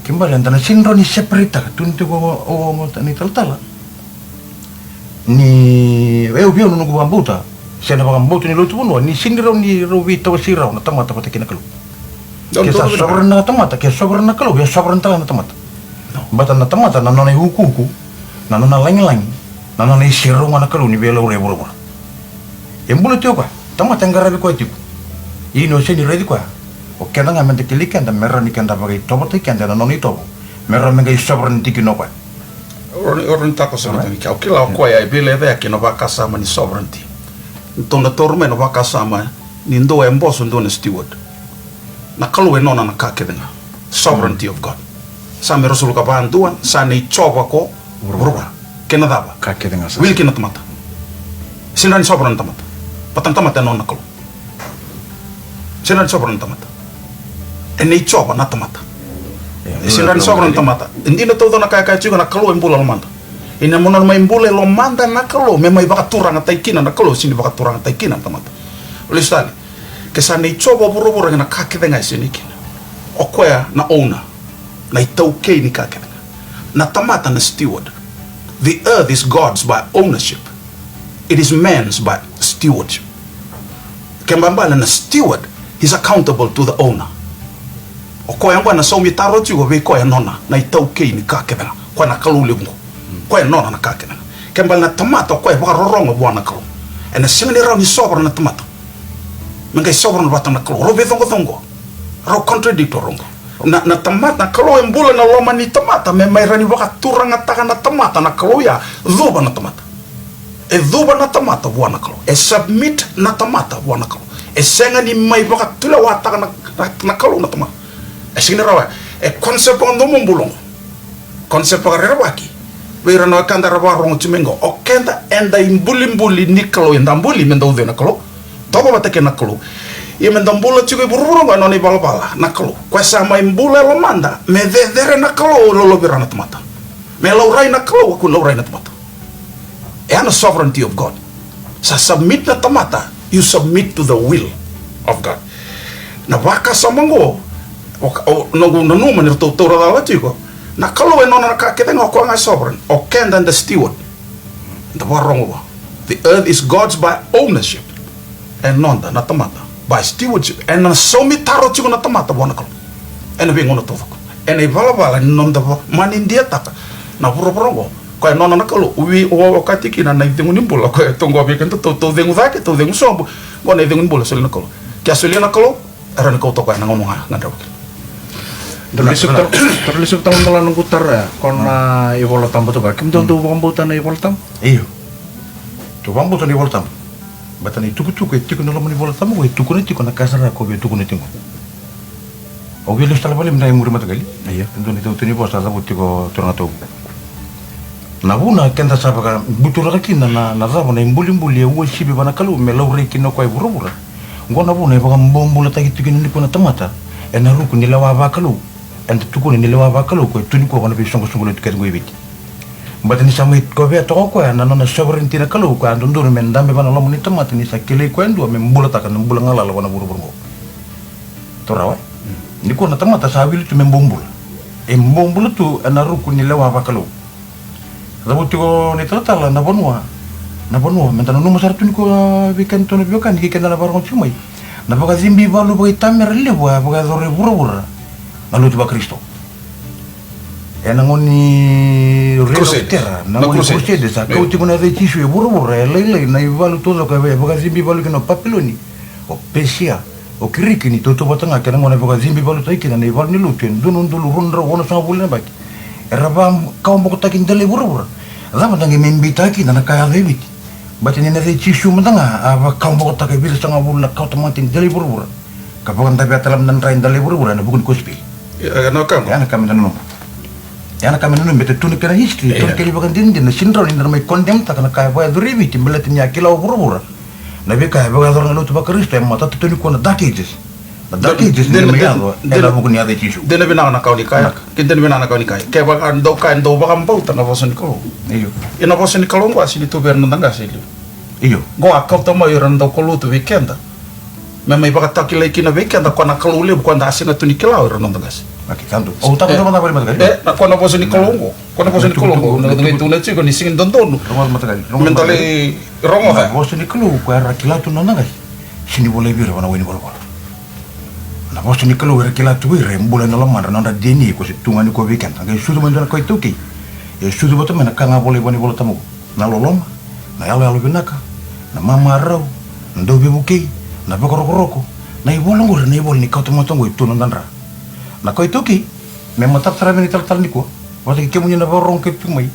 Kena ibalebale da na sega ni rawa ni separate-taka, tukuna tiko o, o, o, ni talatala. Ni, e au vei au na noqu vakabauta, se na vakabauta ni lotu vanua, ni sega ni rawa ni rau veitawasei rawa na tamata vata kei na Kalou. Ke sa sovereign na tamata, ke sovereign na Kalou, e sovereign tale na tamata. Baleta na tamata na nona iukuuku, na nona lagilagi, na nona iserau ga na Kalou ni veilaurai e vuravura. E bula tiko o koya, tamata e qaravi koya tiko. Ia ni o sega ni raici koya, o keda ga me da kilai keda me rawa ni keda vakaitovotaki keda ena nona itovo, me rawa me qai sovereign tiko kina o koya. O rawa ni, o rawa ni tako sara tiko ni kea. Au kila o koya e veilecayaki ena vakasama ni sovereignty. Tou na taura mai na vakasama ni dua e boso, dua na steward. Na Kalou e nona na ka kece ga. Sovereignty of God. Sa me rosuluka vadua, sa nei Jiova ko vuravura. Kei na cava? Ka kece ga sa. Wili kina na tamata. Sega ni sovereign na tamata. Baleta na tamata e nona na Kalou. Sega ni sovereign na tamata. E nei Jiova na tamata. E sega ni sovereign na tamata. E dina taucoko na ka e kaya tiko na Kalou e bula e lomada. Ia na nona mai bula e lomada na Kalou, me mai vakaturagataki kina na Kalou, sega ni vakaturagataki kina na tamata. Lesu tale. Ke sa nei Jiova vuravura kei na ka kece ga e sega ni kina. O koya na owner, na itaukei ni ka kece ga. Na tamata na steward. The earth is God's by ownership. It is man's by stewardship. Kena ibalebale na steward, he's accountable to the owner. O koya oqo ena saumi taro tiko vei koya nona, na itaukei ni ka kece ga. Koya na Kalou levu oqo. Koya nona na ka kece ga. Kena ibalebale na tamata o koya e vakarorogo vua na Kalou. Ena sega ni rawa ni sovereign na tamata me qai sovereign vata na Kalou. Rau veicoqacoqa. Rau contradict o rau oqo. Na, na tamata, na Kalou e bula ena loma ni tamata, me mai rawa ni vakaturagataka na tamata, na Kalou ya, cuva na tamata. E cuva na tamata vua na Kalou. E submit na tamata vua na Kalou. E sega ni mai vakatulewataka na, na, na Kalou na tamata. E sega ni rawa. E concept vakadomobula oqo. Concept vakarerevaki. Vei ira na wekada era vakarorogo tiko mai oqo. O keda eda ibulibuli ni Kalou, eda buli me da ucui na Kalou. Toka vata kei na Kalou. Ia me da bula tiko e vuravura oqo, e nona ivalavala na Kalou. Koya sa mai bula e lomada, me cecere na Kalou, lolovira na tamata. Me laurai na Kalou, a kua ni laurai na tamata. E a na sovereignty of God. Sa submit na tamata, you submit to the will of God. Na vakasama oqo, o, o, noqu nanuma ni ratou taura cala tiko. Na Kalou e nona na ka kece ga, o koya ga e sovereign. O keda eda steward. Da vakarorogo vua. The earth is God's by ownership. E noda na tamata by stewardship. Ena saumi taro tiko na tamata vua na Kalou. Ena veigauna taucoko. Ena ivalavala ni noda va-, manidiataka na vuravura oqo. Koya e nona na Kalou. Ui, o, okati kina na icegu ni bula. Koya e toqo vei keda, tou, tou cegu cake, tou cegu sobu. Oqo na icegu ni bula, solia na Kalou. Ke a solia na Kalou, era na kauta koya na gauna ga, ga drau. Dou lesu tale, dou lesu tale mada la noqu taro ya, ko na iVola Tabu toka. Kemudou dou vakabauta na iVola Tabu? Io. Tou vakabauta na iVola Tabu. Baleta na itukutuku e tiko ena loma ni iVola Tabu, e tukuna tiko na ka sara ko via tukuna tiko. Au via lesu tale vale mada e muri mataqali. Io. E dua na itautau ni vosa cavuti tiko turaga tau. Na vuna keda sa vakabuturaka kina na, na cava na ibulibuli e uasivi vua na Kalou me laurai kina o koya e vuravura. Oqo na vuna e vakabobulataki tiko kina nikua na tamata ena ruku ni lewa vakalou. Eda tukuna ni lewa vakalou ko e tu nikua vua na veisoqosoqo lotu kece oqo e Viti. Baleta ni sa mai kovea toka o koya na nona sovereignty na Kalou, koya a dodonu me dabe vua na loma ni tamata ni sa kilai koya e dua me bulataka na bula galala vua na vuravura oqo. Tou rawa, e? Nikua na tamata sa wili tu me bobula. E bobula tu ena ruku ni lewa vakalou. Cavuti tiko na italatala na vanua, na vanua, meda nanuma sara tu nikua vei kedatou na veiwekani kei keda na vakarogo tiko mai. Na vakacibi valu vakaitamera levu a vakayacora e vuravura na lotu vaKarisito. Ena gauna ni Reign of Terror, na gauna ni Crusaders, a kau tiko na yaca i Jisu e vuravura, e lailai na ivalu taucoko e vakacibi valu kina o Papiloni, o Persia, o Kiriki, ni tautauvata ga kei na gauna e vakacibi valutaki kina na ivalu ni lotu e dua na udolu rua na drau onosagavulu na yabaki. Era vakawabokotaki dela e vuravura. Cava da qai mai beitaka kina na ka yaco e Viti? Baleta ni na yaca i Jisu mada ga a vakawabokotaka e vica sagavulu na kawatamata ni dela i vuravura, ka vakadavea tale mada na dra i dela i vuravura ena vuku ni kosipeli. Ia, na ka qo. Ia na ka me da nanuma. Ia na ka me da nanuma, baleta tu na kena history, tu na kena ivakadinadina, na sega ni rawa ni da na mai condemn-taka na ka e vakayacori e Viti, baleta ni a kila o vuravura na veika e vakayacora na lotu vaKarisito, e matata tu nikua na Dark Ages. Na Dark Ages ni mai yaco ena vuku ni yaca i Jisu. Dina vinaka na ka o ni kaya. Ke dina vinaka na ka o ni kaya. Kevaka dou kaya dou vakabauta na vosa ni Kalou. Io. Ia na vosa ni Kalou qo a sega ni tu vei ira na noda qase e liu. Io. Qo a kauta mai o ira na daukaulotu vei keda me mai vakatakilai kina vei keda ko na Kalou levu ko da a sega tu ni kila o ira na noda qase. Okei, sa dua. Au takoso mada vale mada. E, na ko na vosa ni Kalou qo. Ko na vosa ni Kalou qo. Na qai tukuna tiko ni sega ni dodonu me da lai rogoca. Na vosa ni Kalou ko era kila tu na noda qase, sega ni volai vei ira vua na wai ni volavola. Na vosa ni Kalou era kila tu vei ira e bula ena lomadra, na nodra D N A ko se tu ga nikua vei keda. Qai sucu mai dua na kawa iTaukei, e sucu vata mai na ka ga volai vua na iVola Tabu qo. Na loloma, na yaloyalo vinaka, na mamarau, na dauveivuke, na vakarokoroko. Na ivola qori, na ivola ni kawa tamata qo e tu na noda dra. Na kawa iTaukei, me matata sara vei na italatala nikua, vata kei kemuni na vakarorogo kece tu mai.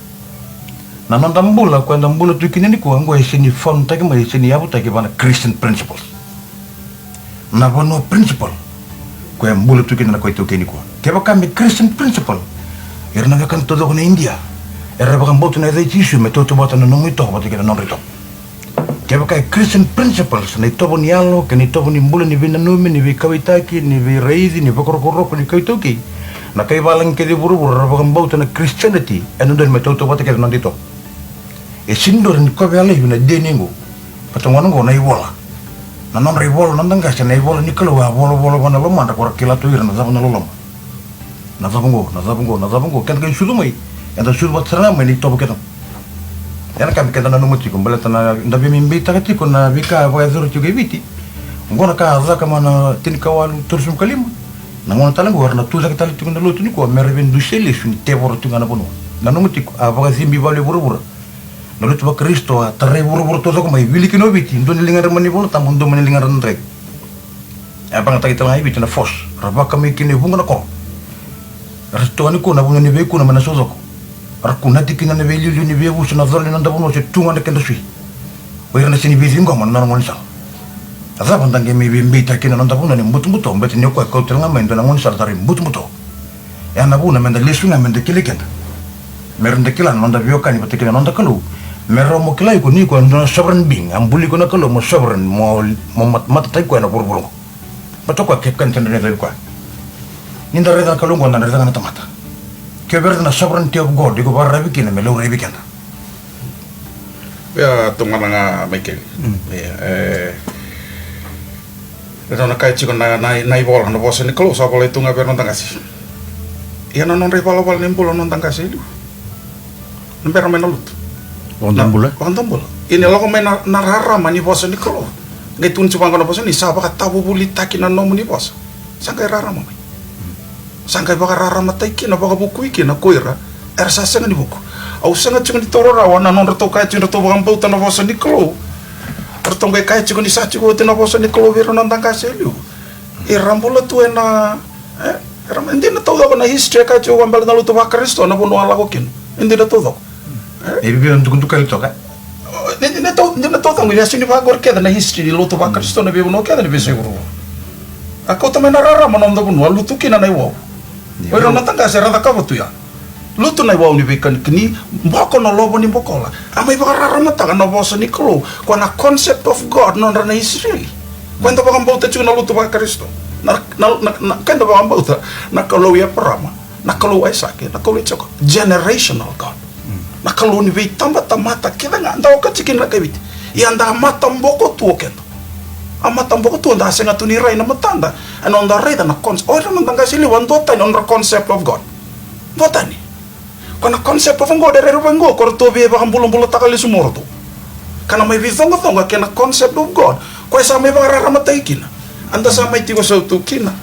Na noda bula ko eda bula tu kina nikua qo e sega ni found-taki mai, e sega ni yavutaki vua na Christian principles. Na vanua principle ko e bula tu kina na kawa iTaukei nikua. Kevaka me Christian principle, ira na wekada taucoko na Idia era vakabauta na yaca i Jisu me tautauvata na nomu itovo vata kei na nodra itovo. Kevaka e Christian principles, na itovo ni yalo kei na itovo ni bula ni veinanumi, ni veikauwaitaki, ni veiraici, ni vakarokoroko ni kawa iTaukei, na kai valagi kece e vuravura era vakabauta na Christianity, e dodonu me tautauvata kece na noda itovo. E sega ni dua ni kovea laivi na D N A qo. Vata gona qo na ivola. Na nodra ivola na noda qase, na ivola ni Kalou a volavola vua na lomadra, ko ra kila tu ira na cava na loloma. Na cava qo, na cava qo, na cava qo. Keda qai sucu mai, eda sucu vata sara ga mai na itovo kece. Ia na ka me keda nanuma tiko, baleta na da veimeimeitaka tiko na veika vakayacori tiko e Viti. Qo na ka a caka mai na tinikawalu tolusagavulu ka lima. Na gauna tale qo era na tucake tale tiko na lotu nikua me ra veidusia lesu ni tevoro tiko ga na vanua. Nanuma tiko, a vakacibi valu e vuravura. Na lotu vaKarisito a tarai vuravura taucoko mai, wili kina o Viti, dua na ligadra mai na iVola Tabu, dua mai na ligadra na draki. E a vagataki tale ga e Viti na force, ra vaka mai kina e vuqa na koro. Ra se toka nikua na vanua ni veikuna mai na saucoko. Ra kunati kina na veiliuliu ni veiyavusa, na colo ni noda vanua se tu ga na keda sui. O ira na sega ni veiciqoma na nona gaunisala. A cava da qai mai veibeitaki kina na noda vanua ni butobuto, baleta ni o koya e kauta tale ga mai e dua na gaunisala cava, butobuto. E a na vuna me da lesu ga me da kilai keda. Me ra da kila na noda veiwekani vata kei na noda Kalou. Me rawa mo kila iko ni iko e dua na sovereign being, a buli iko na Kalou mo sovereign, mo, mo mat-, matataki koya na vuravura qo. Baleta o koya ke kani tadra ni yacovi koya. Ni da raica na Kalou qo, da raica ga na tamata. Ke o vei raica na sovereignty of God, iko vakararavi kina me laurai vei keda. Ia, tomana ga Maikeli. Mm. Ia, e, e, na kaya tiko na, na, na ivola, na vosa ni Kalou sa volai tu ga vei ira na noda qase. Ia na nodra ivalavala ni bula na noda qase e liu. Na bera mai na lotu. Vakadabula. Na, vakadabula. Ia ni lako mai na, na rarama ni vosa ni Kalou. Qai tukuni tiko vaqo na vosa ni sa vakatavuvulitaki na nomuni vosa. Sa qai rarama mai. Sa qai vakararamataki kina, vakavukui kina ko ira era sa sega ni vuku. Au sega tiko ni taura rawa na nodratou kaya tiko, dratou vakabauta na vosa ni Kalou. Ratou qai kaya tiko ni sa tiko oti na vosa ni Kalou vei ira na noda qase e liu. Era bula tu ena, e, era, e dina taucoko na history e kaya tiko vakabaleta na lotu vaKarisito na vanua a lako kina. E dina taucoko. E via dukadukali toka. Ni, ni, ni tau, ni na tau tagu, ni a sini vaqori kece na history ni lotu vaKarisito na veivanua kece ni veiyasai vuravura. A kauta mai na rarama na noda vanua, a lutu kina na iwau. Io. O ira na noda qase era cakava tu ya. Lutu na iwau ni veikanikani, boko na lovo ni bokola. A mai vakararamataka na vosa ni Kalou, ko na concept of God, nodra na Isireli. Ko eda vakabauta tiko na lotu vaKarisito. Na, na, na, na, ko eda vakabauta na Kalou i Eparama, na Kalou i Aisake, na Kalou i Jekope. Generational God. Na Kalou ni veitabatamata kece ga, da oka tiko kina na kai Viti. Ia da a mataboko tu o keda. A mataboko tu, da a sega tu ni rai na matada. E noda raica na concept, o ira na noda qase e liu, a duatani nodra concept of God. Duatani. Ko na concept of God, era rairai vaqo, ko ratou veivakabulabulataka lesu mo ratou. Ka na mai veicoqacoqa kei na concept of God, ko e sa mai vakararamataki kina. A da sa mai tiko sautu kina.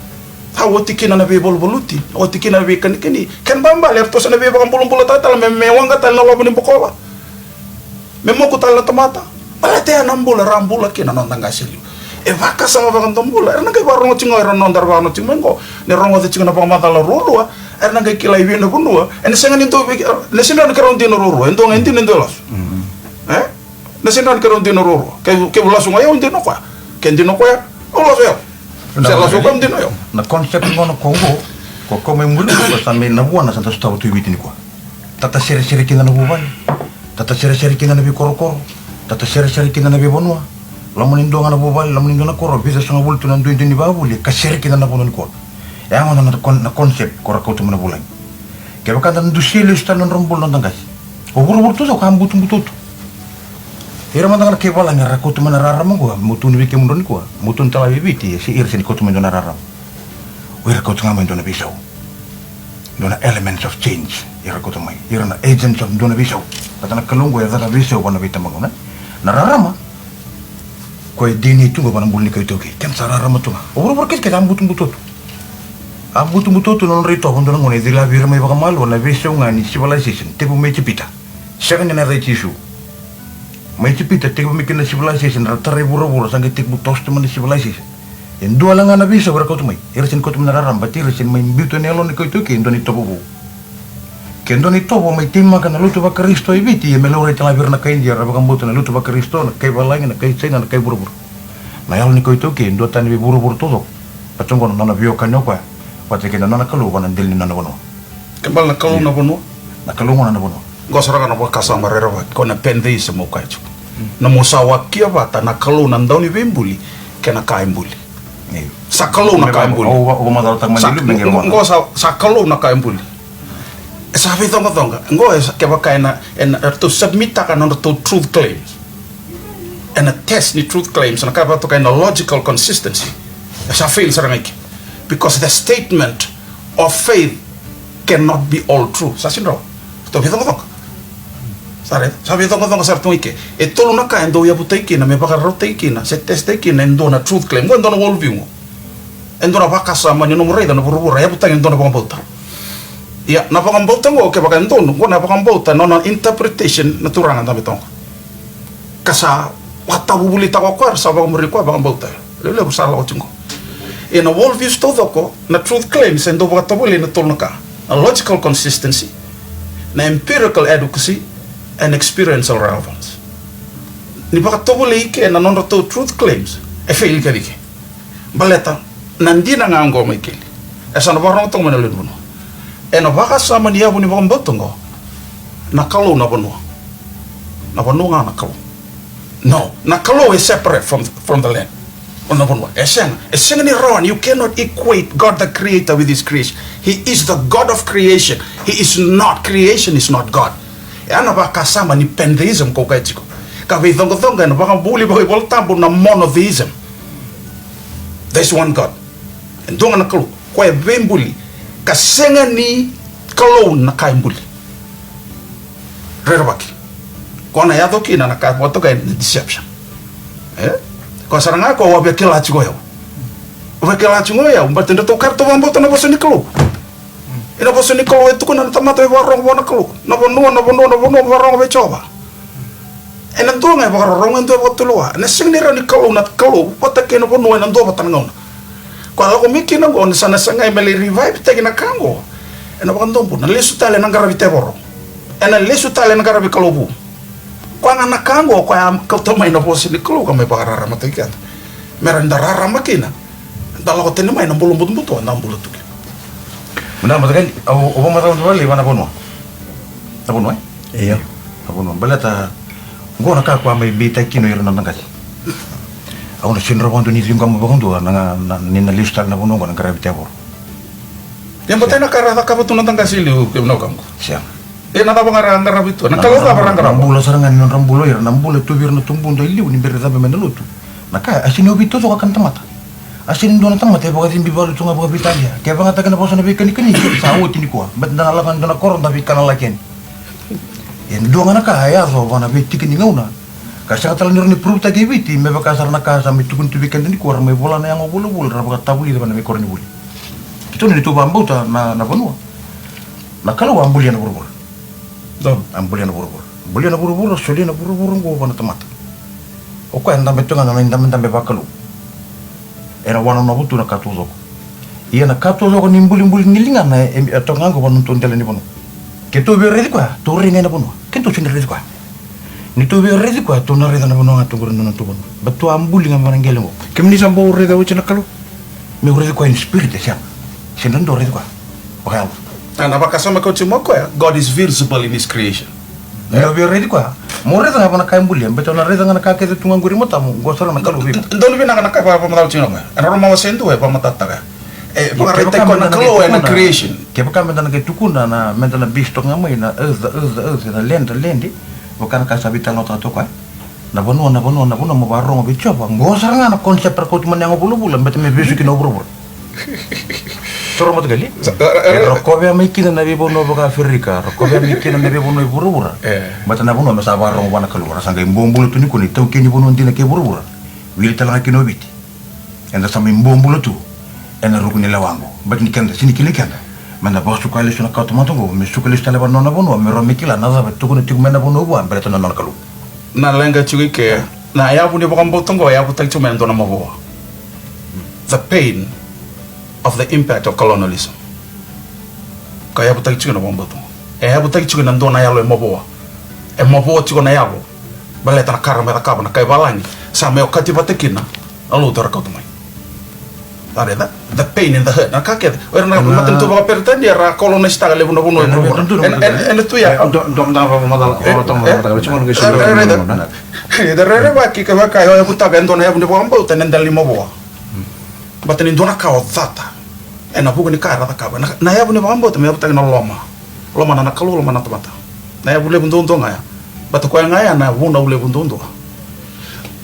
Sa oti kina na veivaluvaluti, oti kina na veikanikani. Kena ibalebale, eratou sa na veivakabulabulataka tale me, me waqa tale na lovo ni bokola. Me moku tale na tamata. Baleta ya na bula era a bula kina na noda qase e liu. E vakasama vakadobula. Era na qai vakarorogo tiko qo, era na noda, era vakarorogo tiko mai qo. Ni rogoca tiko na vakamacala ruarua. Era na qai kila i vei na vanua. Ena sega ni dua vei, ena sega ni keirau dina ruarua. E dua ga e dina, e dua e lasu. E? Na sega ni keirau dina ruarua. Ke, ke lasu ga o yau, dina o koya. Ke dina o koya, au lasu o yau. Se lasu o koya, dina o yau. Na concept gona ko qo, ko koya mai muri, ko sa mai na vuana sa da sotava tu i Viti nikua. Tataseresere kina na vuvale. Tataseresere kina na veikorokoro. Tataseresere kina na veivanua. Loma ni dua ga na vuvale, loma ni dua na koro, vica sagavulu tu na duidui ni vakavuli, ka sere kina na vanua nikua. E a gona na con-, na concept ko ra kauta mai na vulagi. Kevaka da dusia lesu tale na nodra bula na noda qase. O vuravura taucoko a butobuto tu. Ira mada ga na kai valagi era kauta mai na rarama qo, meu tukuna vei kemudrau nikua, meu tukuna tale vei Viti, e se ira sega ni kauta mai dua na rarama. O ira kauta ga mai dua na veisau. Dua na elements of change, ira kauta mai. Ira na agents of dua na veisau. Vata na Kalou qo e caka veisau vua na veitabagauna. Na rarama, ko e D N A tu qo vua na bula ni kai taukei. Kena sa rarama tu ga. O vuravura kece kece a butobuto tu. A butobuto tu na nodra itovo, dua na gauna e cilavi ira mai vakamalua na veisau ga ni civilization, tekivu mai Ijipita. Sega ni na yaca i Jisu. Mai Ijipita, tekivu mai kina na civilization, ra tarai vuravura, sa qai tekivu toso tu mai na civilization. E dua wale ga na veisau era kauta mai. Era sega ni kauta mai na rarama, baleta ira sega ni mai biuta na yalo ni kai taukei e dua na itovo vou. Ke dua na itovo mai teimaka na lotu vaKarisito e Viti, ia me laurai tale ga vei ira na kai Idia, ra vakabauta na lotu vaKarisito, na kai valagi, na kai Jaina, na kai vuravura. Na yalo ni kai taukei e duatani vei vuravura taucoko. Baleta qo na nona veiwekani o koya vata kei na nona Kalou vua na dela ni nona vanua. Ke bale na Kalou na vanua. Na Kalou gona na vanua. Qo sara ga na vakasama rerevaki, ko na pantheism au kaya tiko. Na mo sa wakia vata na Kalou na Dauniveibuli kei na ka e buli. Io. Sa Kalou na ka e buli. Au, au, au vakamacalataka mai. Sa, liu me qo, qo sa, sa Kalou na ka e buli. E sa veicoqacoqa. Qo e sa, kevaka ena, ena, eratou submitaka na nodratou truth claims. Ena test ni truth claims, na ka vakatokai na logical consistency. E sa fail sara ga i ke. Because the statement of faith cannot be all true. Sa sega ni rawa. Ratou veicoqacoqa. Sa raica, sa veicoqacoqa sara tu ga i ke. E tolu na ka e dau yavutaki kina, me vakarautaki kina, se testaki kina e dua na truth claim. Qo e dua na world view qo. E dua na vakasama ni nomu raica na vuravura, e yavutaki e dua na vakabauta. Ia, na vakabauta qo, kevaka e donu, qo na vakabauta, nona interpretation na Turaga dabe toka. Ka sa vakatavuvulitaka o koya, sa vakamuri koya vakabauta. Levulevu sa lako tiko qo. Ia na world views taucoko, na truth claims, e dau vakatovolei na tolu na ka. Na logical consistency, na empirical adequacy, and experiential relevance. Ni vakatovolei i ke na nodratou truth claims, e fail i ke vei ke. Baleta na dina ga oqo, Maikeli. E sa na vakarorogo toka mai na lewe ni vanua. Ena vakasama ni yavu ni vakabauta oqo, na Kalou na vanua. Na vanua ga na Kalou. No, na Kalou e separate from, from the land. O na vanua. E sega, e sega ni rawa ni, you cannot equate God the Creator with his creation. He is the God of creation. He is not, creation is not God. E a na vakasama ni pantheism ko kaya tiko. Ka veicoqacoqa ena vakabuli vakaivolatabu na monotheism. There's one God. E dua ga na Kalou. Koya e veibuli. Ka sega ni Kalou na ka e buli. Rerevaki. Ko na yaco kina na ka vakatokai na deception. E? Ko sara ga ko au a via kila tiko o yau. Au via kila tiko o yau, baleta dratou kaya ratou vakabauta na vosa ni Kalou. Ena vosa ni Kalou e tukuna na tamata me vakarorogo vua na Kalou. Na vanua, na vanua, na vanua, vakarorogo vei Jiova. Ena dua ga e vakarorogo, e dua e vakatulewa. Ena sega ni rawa ni Kalou na Kalou vata kei na vanua ena dua vata na gauna. Ko a lako mai kina oqo, ni sa na sagai me lai revive taki na ka oqo. Ena vakadobu, na lesu tale na qaravi tevoro. Ena lesu tale na qaravi kalou vu. Koya ga na ka oqo, koya a kauta mai na vosa ni Kalou ka mai vakararamataki keda. Me ra da rarama kina. Da lako tani mai na bula butobuto, da bula tu kina. Vinaka, Matakali, au, au vakamacala tu vale, vana vanua. Na vanua, e? Io. Na vanua. Baleta, qo na ka koya mai beitaki kina o ira na noda qase. Au na sega ni rawa vakadua ni ciqoma vakadua, na, na, ni na lesu tale na vanua qo na qaravi tevoro. Ia, baleta na ka ra cakava tu na noda qase e liu, kemuni na wekaqu. Sega. E na cava ga ra qaravi tu, na Kalou cava ra qaravi? Na bula sara ga ni nodra bula o ira, na bula e tu vei ira na tubuda e liu ni bera ni cabe mai na lotu. Na ka, a sega ni ovi taucoko kina na tamata. A sega ni dua na tamata e vakacibi valu tu ga vakaveitalia. Ke vagataka na vosa na veikanikani, sa oti nikua. Baleta da na lako e dua na koro da veikana laki yani. E dua ga na ka e yaco vaka na veitiki ni gauna. Ka sega tale ni rawa ni puruvutaki e Viti, me vaka sara na ka sa mai tukuni tu vei keda nikua, ra mai vola na yago vulavula, ra vakatavulica vaka na veikoronivuli. Keitou ni tou vakabauta na, na vanua. Na Kalou a bulia na vuravura. Donu. A bulia na vuravura. Bulia na vuravura, solia na vuravura oqo vua na tamata. O koya e dabe tu ga na nona idabedabe vakalou. Era wananavu tu na ka taucoko. Ia na ka taucoko ni bulibuli ni ligana e, e toka ga oqo vua na nodatou dela ni vanua. Keitou via raici koya, tou rai ga ena vanua. Keitou sega ni raici koya. Ni tou via raici koya, tou na raica na vanua ga tu qori na nona tuvanua. Baleta tou a buli ga mai na qele qo. Kemuni sa bau raica oti na Kalou? Meu raici koya in spirit, e sega. Sega ni dau raici koya vakayalo. A, na vakasama kau tiko mai o koya, God is visible in his creation. Meu via raici koya. Mo raica ga va na ka e bulia, baleta au na raica ga na ka kece tu ga qori matamu, qo sara na Kalou vei. Donu vinaka na ka vakamacala tiko na koya. Ena Roma wase dua e vakamatatataka. E vakaraitaki koya na Kalou ena creation. Kevaka meda na qai tukuna na, meda na base toka ga mai na earth, earth, earth, na land, land. Vaka na ka sa veitalanoataka toka, e? Na vanua, na vanua, na vanua mo vakarorogo vei Jiova. Qo sara ga na concept ra kauta mai na yago vulavula, baleta me vesu kina o vuravura. Toro matakali. E rokovea mai kina na veivanua vaka Aferika, rokovea mai kina na veivanua i vuravura. Baleta na vanua me sa vakarorogo vua na Kalou, ra sa qai bobula tu nikua na itaukei ni vanua dina kei vuravura. Wili tale ga kina o Viti. Eda sa mai bobula tu ena ruku ni lewa qo. Baleta ni keda, sega ni kilai keda. Meda vakasuka lesu na kawatamata qo, me suka lesu tale vua na nona vanua, me rawa me kila na cava e tukuna tiko mai na vanua vua, baleta na nona Kalou. Na leqa tiko i ke, na yavu ni vakabauta qo e yavutaki tiko mai na dua na mavoa. The pain of the impact of colonialism. Ka yavutaki tiko na vakabauta qo. E yavutaki tiko na dua na yalo e mavoa. E mavoa tiko na yalo. Baleta na ka ra mai cakava na kai valagi. Sa mai okati vata kina na lotu era kauta mai. Are the, the pain and the hurt. Na ka kece. O ira na matanitu vakaperitania era colonize-taka levu na vanua e vuravura. Ena tu ya. Eda rerevaki kevaka e yavutaka e dua na yavu ni vakabauta ena dela ni mavoa. Baleta ni dua na ka o cata ena vuku ni ka era cakava. Na, na yavu ni vakabauta me yavutaki na loma. Loma na, na Kalou, loma na tamata. Na yavu levu duadua ga ya. Baleta koya ga ya na vunau levu duadua.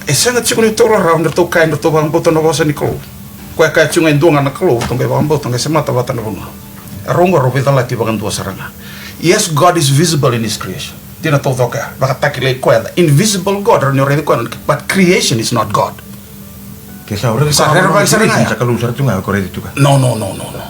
E sega tiko ni taura rawa ni ratou kaya ni ratou vakabauta na vosa ni Kalou. Koya kaya tiko ga e dua ga na Kalou, tou qai vakabauta, qai semata vata na vanua. E rau qo rau veicalati vakadua sara ga. Yes, God is visible in his creation. Dina taucoko ya, vakatakilai koya, the invisible God, rau ni raici koya, but creation is not God. Ke sa raici koya, sa rerevaki sara ga ya. Sa Kalou sara tu ga ko raici tu ga. No, no, no, no, no.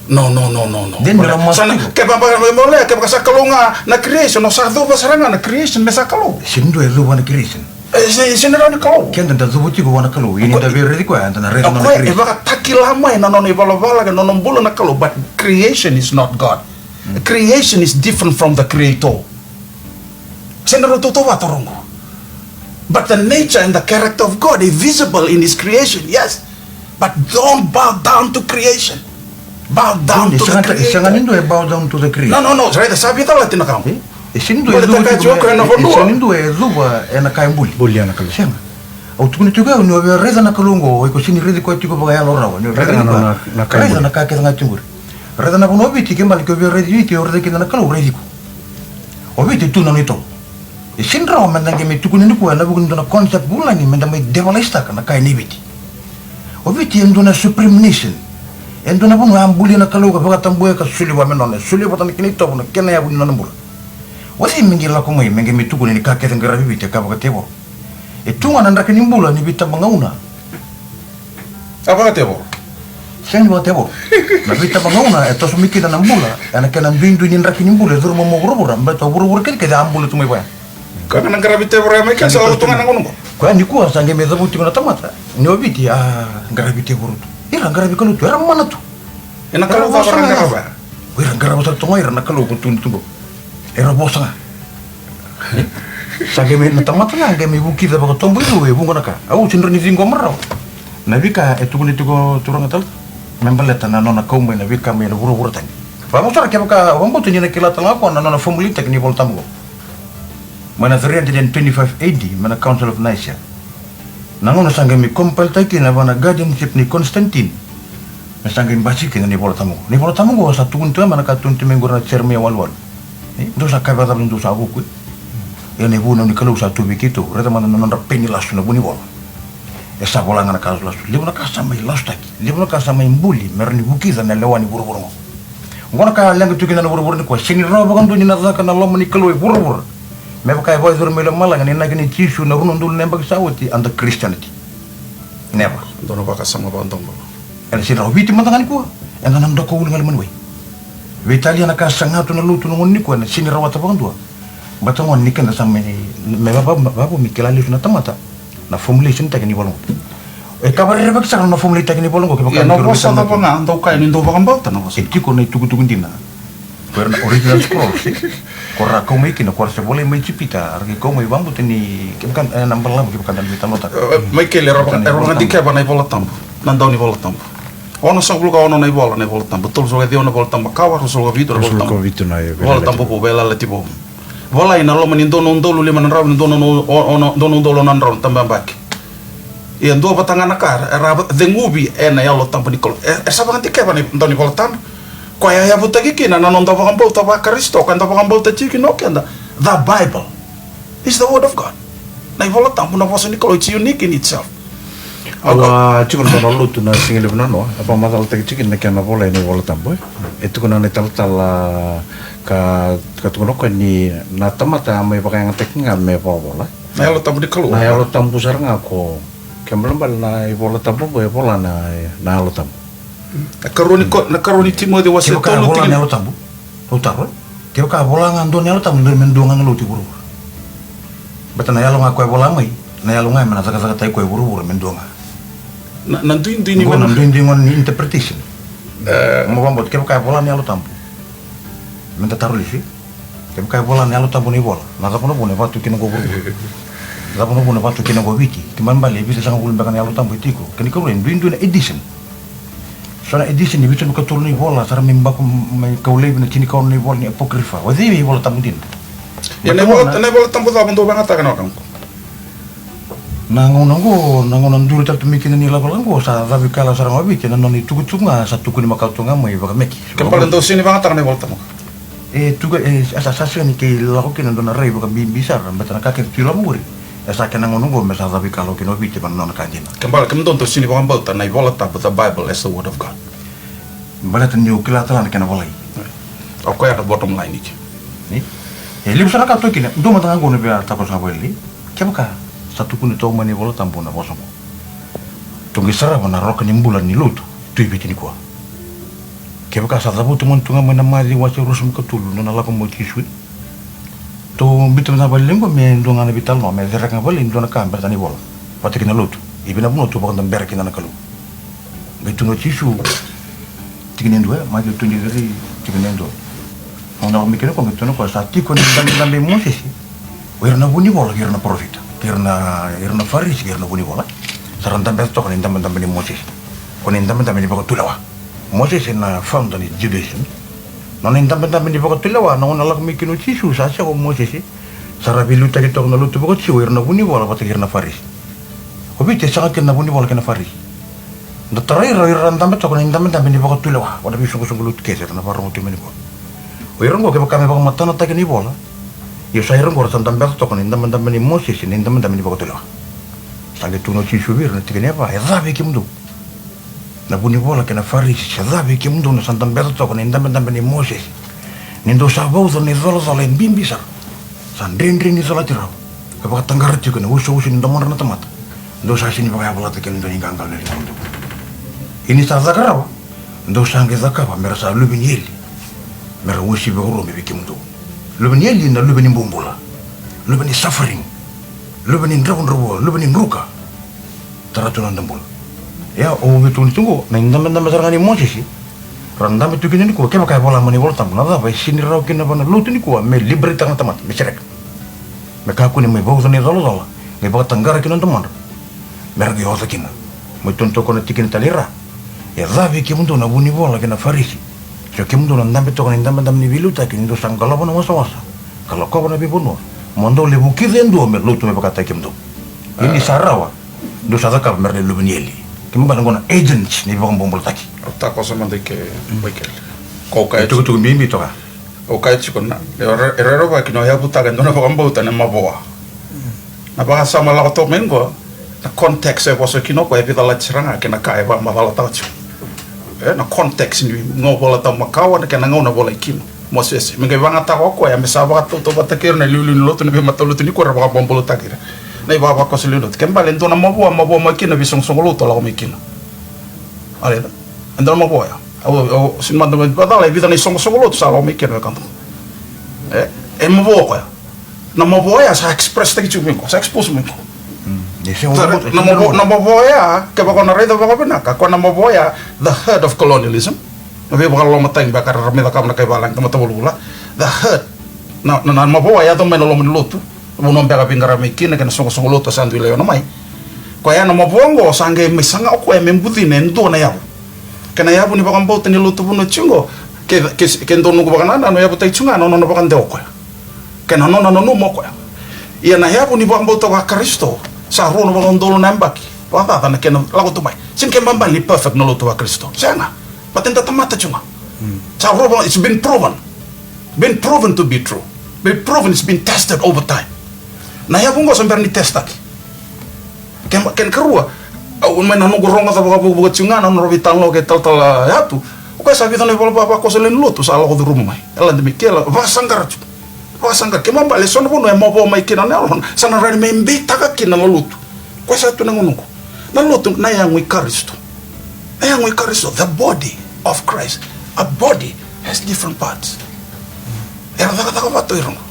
No, no, no, no, no. Then me la mas tiko. Ke vaka me mo lea, ke vaka sa Kalou ga na creation, o sa cuva sara ga na creation me sa Kalou. Sega ni dua e cuva na creation. E, se, sega ni rawa ni Kalou. Keda da cuva tiko vua na Kalou, ia ni da via raici koya, eda na raica na nona creation. E vakatakila mai na nona ivalavala kei na nona bula na Kalou, but creation is not God. Creation is different from the creator. Sega ni rau tautauvata rau qo. But the nature and the character of God is visible in his creation, yes. But don't bow down to creation. Bow down to the creator. Sega ni dua e bow down to the creator. No, no, no, raica sa veicalati na ka qo. E sega ni dua e cuva ena ka e buli. Buli ena Kalou. Sega. Au tukuna tiko au ni o via raica na Kalou qo, o iko sega ni raici koya tiko vakayalo rawa. Ni o via raica na ka kece ga tiko qori. Raica na vanua o Viti, ke bale ke o via raici Viti, o raica kina na Kalou, raici iko. O Viti tu na nona itovo. E sega ni rawa meda qai mai tukuna nikua ena vuku ni dua na concept vulagi meda mai devilize-taka na ka e nei Viti. O Viti e dua na supreme nation. E dua na vanua a bulia na Kalou ka vakatabuya ka solia vua me nona, e solia vata na kena itovo, na kena yavu ni nona bula. O cei me qai lako mai me qai mai tukuna ni ka kece qaravi Viti e ka vakatevoro? E tu ga na draki ni bula ni veitabagauna. A vakatevoro. Sega ni vakatevoro. Na veitabagauna e toso mai kina na bula ena kena duidui ni draki ni bula e curuma mai vuravura, baleta o vuravura kece kece a bula tu mai vaya. Koya ga na qaravi tevoro ya mai kina sa lako tu ga na gauna qo. Koya nikua sa qai mai cavuti tiko na tamata ni o Viti a qaravi tevoro tu. Ira qaravi Kalou tu, era mana tu. Ena Kalou cava era qarava? O ira qarava sara tu ga o ira na Kalou ko tukuni tu qo. Era vosa ga. Sa qai mai na tamata ga qai mai vukica vakatoboicu e vuqa na ka. Au sega ni rawa ni ciqoma rawa na veika e tukuni tiko turaga tale me baleta na nona kau mai na veika mai na vuravura tani. Vakamusara kevaka o vakabauta ni na kila tale ga o koya na nona formulate-taki ni iVolatabu qo. Mai na three hundred and twenty-five A D mai na Council of Nicaea. Na gauna sa qai mai compile-taki kina vua na guardianship ni Constantine. Me sa qai basika kina na iVolatabu qo. Na iVolatabu qo sa tukuni tu ya mai na ka tukuni tu mai qori na Jeremaia waluwalu. E, dou sa kaya vakacava ni dou sa vuku, e? Ia na ivunau ni Kalou sa tu vei keitou. Raica mada na nodra peni lasu na vunivola. E sa vola ga na ka lasulasu. Levu na ka sa mai lasutaki. Levu na ka sa mai buli me rawa ni vukica na lewa ni vuravura qo. Oqo na ka a leqa tu kina na vuravura nikua. Sega ni rawa vakadua ni na caka na loma ni Kalou e vuravura me vaka e vakayacori mai lomalagi na inaki nei Jisu na rua na udolu na yabaki sa oti under Christianity. Never. Dua na vakasama vakadobo. Ena sega ni rawa. Viti mada ga nikua eda na doka ulu ga i loma ni wai. Veitalia na ka saga tu na lotu na gauna nikua, ena sega ni rawata vakadua. Baleta gona ni keda sa mai, me vavo, me vavo me kila lesu na tamata na formulation-taki ni iVolatabu. E ka vakarerevaki sara na formulate-taki ni iVolatabu. Kevaka na vosa cava ga dou kaya ni dou vakabauta na vosa. E tiko na itukutuku dina. Ko ira na original scrolls, e? Ko ra kau mai kina, ko ra se volai mai Ijipita, ra qai kau mai vabuta ni kevaka, e, na balavu kevaka da na veitalanoataka. E, Michael, era vaka, era vakadikeva na iVola Tabu, na dau ni Vola Tabu. Onosagavulu ka ono na ivola na iVola Tabu, tolusagavulu ka ciwa na Vola Tabu makawa, ruasagavulu ka vitu na Vola Tabu, Vola Tabu vou, Veiyalayalati Vou. Volai na loma ni dua na udolu lima na drau, ni dua na, o, o, dua na udolu na drau na tababaki. Ia dua vata ga na ka era, era ceguvi ena Yalo Tabu ni Kalou. E, e sa vakadikeva na dau ni Vola Tabu. Koya e yavutaki kina na noda vakabauta vaKarisito, ka da vakabauta tiko kina o keda. The Bible is the word of God. Na iVola Tabu na vosa ni Kalou, it's unique in itself. Au a tiko na nona lotu na siga levu na noa, e vakamacalataki tiko kina na kena volai na iVola Tabu, e. E tukuna na italatala ka, ka tukuna o koya ni na tamata a mai vakayagataki ga me vakavola. Na Yalo Tabu ni Kalou. Na Yalo Tabu sara ga ko, kena ibalebale na iVola Tabu oqo e vola na, na Yalo Tabu. Na karua ni ko, na karua ni Timoci wase tolu tikina. Kevaka e vola na Yalo Tabu, au taro, e? Kevaka e vola ga dua na Yalo Tabu, dua me dua ga na lotu e vuravura. Baleta na yalo ga koya e vola mai, na yalo ga me na cakacakataki koya e vuravura me dua ga. Na, na duidui ni, oqo na duidui gona ni interpretation. E. Mo vakabauta kevaka e vola na Yalo Tabu. Meda taro lesu. Kevaka e vola na Yalo Tabu na ivola, na cava na vuna e vaka tu kina oqo vuravura? Na cava na vuna e vaka tu kina oqo Viti? Kena ibalebale e vitusagavulu beka na Yalo Tabu e tiko. Kena ikarua, e duidui na edition. So na edition e vitusagavulu ka tolu na ivola, sa ra mai bako mai kau laivi na tinikaono na ivola ni Apocrypha. O cei na iVola Tabu dina? Ia na ivola, na iVola Tabu cava dou vakayagataka na wekaqu? Na gauna oqo, na gauna duri tale tu mai kina ni lakolako oqo, sa cavuikalawa sara ga o Viti, na nona itukutuku ga sa tukuni makawa tu ga mai vakameki. Kena ibalebale dou sega ni vakayagataka na iVola Tabu. E tuka, e, sa, sa sega ni kei lako kina dua na rai vakabibi sara, baleta na ka kece tu i loma qori. E sa kena gauna oqo me sa cavuikalawa kina o Viti vaka na nona ka dina. Kena ibalebale kemudou dou sega ni vakabauta na iVola Tabu, the Bible as the word of God. Baleta niu kila tale ga na kena volai. O koya na bottom line, Niki. Ni? E levu sara na ka toka kina, dua mada ga oqo na via takoso ga vakalailai. Kevaka sa tukuni toka mai na iVola Tabu na vosa oqo, tou qai sarava na roka ni bula ni lotu tu i Viti nikua. Kevaka sa cavuta mada tu ga mai na Maciu wase ruasagavulu ka tolu, nona lako mai o Jisu. Tou biuta mada ga vakalailai oqo me dua ga na veitalanoa, me cereka ga vakalailai e dua na ka baleta na ivola vata kei na lotu. E vei na vanua tou vakadabera kina na Kalou? Qai tukuna o Jisu, tikina e dua, e, Maciu twenty-three, tikina e dua. Au na lako mai kina o koya, qai tukuna o koya, sa tiko na idabedabe i Mosese, o ira na vunivola kei ira na parofita, kei ira na, ira na Farisi kei ira na vunivola. Sa ra dabeca toka na idabedabe nei Mosese. Ko na idabedabe ni vakatulewa. Mosese na founder ni Judaism. Nona idabedabe ni vakatulewa, na gauna lako mai kina o Jisu, sa sega o Mosese. Sa ra veiliutaki toka na lotu vakaJiu o ira na vunivola vata kei ira na Farisi. O Viti e sega kina na vunivola kei na Farisi. Da tarai ira, o ira ra dabe toka na idabedabe ni vakatulewa, o na veisoqosoqo lotu kece era na vakarorogo tu mai nikua. O ira oqo kevaka me vakamatanataki na ivola, ia sa ira oqo ra sa dabeca toka na idabedabe nei Mosese, na idabedabe ni vakatulewa. Sa qai tukuna o Jisu vei ira na tikina e va, e ca vei kemudou na vunivola kei na Farisi, se ca vei kemudou na sa dabeca toka na idabedabe nei Mosese, ni dou sa vauca na icolacola e bibi sara, sa dredre ni colati rawa, ka vakataqara tiko ena usiusi ni domodrau na tamata. Dou sa sega ni vakayavalata kina e dua na iqaqalo ena ligamudou. Ia ni sa caka rawa, dou sa qai cakava me ra sa luve ni eli, me ra uasivi vakarua mai vei kemudou. Luve ni eli na luve ni bobula, luve ni suffering, luve ni dravudravua, luve ni druka. Tara tu na noda bula. Ia, au via tukuna tiko oqo, na idabedabe sara ga nei Mosese, ra dabe tu kina nikua, kevaka e vola mai na iVola Tabu, na cava e sega ni rawa kina vua na lotu nikua me liberate-taka na tamata, me sereka, me kakua ni mai vauca na icolacola, qai vakataqara kina na domodra, me ra qai oca kina? Mai tukuna toka na tikina tale i ra. E ca vei kemudou na vunivola kei na Farisi, se o kemudou na dabe toka na idabedabe ni veiliutaki, ni dou sa qolova na wasawasa ka lakova na veivanua, mo dou lai vukica e dua me lotu me vakataki kemudou. Ia ni sa rawa, dou sa cakava me ra na luve ni eli. Kena ibalebale oqo na agents ni vakabobulataki. Au takoso mada i ke, Michael. Ko au kaya, e tukutuku bibi toka. Au kaya tiko na, e rerevaki na o yavutaka e dua na vakabauta na mavoa. Na vakasama lako toka mai oqo, na context e vosa kina o koya e veicalati sara ga kei na ka e vakamacalataka tiko. E, na context ni iVola Tabu makawa, na kena gauna volai kina o Mosese. Me qai vakayagataka o koya me sa vakatautauvatataki ira na iliuliu ni lotu, na veimatalotu nikua era vakabobulataki ira na ivavakoso lewe ni lotu. Kena ibalebale e dua na mavoa, mavoa mai kina na veisoqosoqo lotu a lako mai kina. Alright. E dua na mavoa ya. Au, au sega ni mada mai vakacala e vica na isoqosoqo lotu sa lako mai kina, wekaqu. E, e mavoa o koya. Na mavoa ya sa express-taki tiko mai qo, sa expose mai qo. Mm. Ni sega. Sa, na mavoa, na mavoa ya, kevaka o na raica vakavinaka, koya na mavoa ya, the hurt of colonialism. Na veivakalolomataki beka era mai cakava na kai valagi, tamata vulavula. The hurt. Na, na, na mavoa e yaco mai na loma ni lotu. Na vanua beka veiqaravi mai kina kei na soqosoqo lotu sa dui laiona mai. Koya na mavoa oqo sa qai mai saga o koya me bucina e dua na yavu. Kei na yavu ni vakabauta ni lotu vanua tiko oqo, ke, ke, ke dua noqu vakanananu, e yavutaki tiko ga na nona vakadewa o koya. Kei na nona nanuma o koya. Ia na yavu ni vakabauta vaKarisito, sa rua na vakaudolu na yabaki vakacaca na kena lako tu mai. Sega ni kena ibalebale ni perfect na lotu vaKarisito. Sega. But eda tamata tiko ga. Sa rua vaka, it's been proven. Been proven to be true. Been proven, it's been tested over time. Na yavu oqo sa bera ni testaki. Kena, kena ikarua, au mai na noqu rogoca vakavukavuka tiko ga na nodra veitalanoa kei talatala Yatu. O koya sa vica na ivola vakosova lewe ni lotu sa lako curuma mai. E lade mai kea, vakasaqara tiko. Vakasaqara, kena ibalebale e so na vanua e mavoa mai kina na yalona, sa na rawa ni mai beitaka kina na lotu. Koya sa tu na gauna oqo. Na lotu, na yago i Karisito. Na yago i Karisito, the body of Christ. A body has different parts. Era cakacaka vata o ira oqo.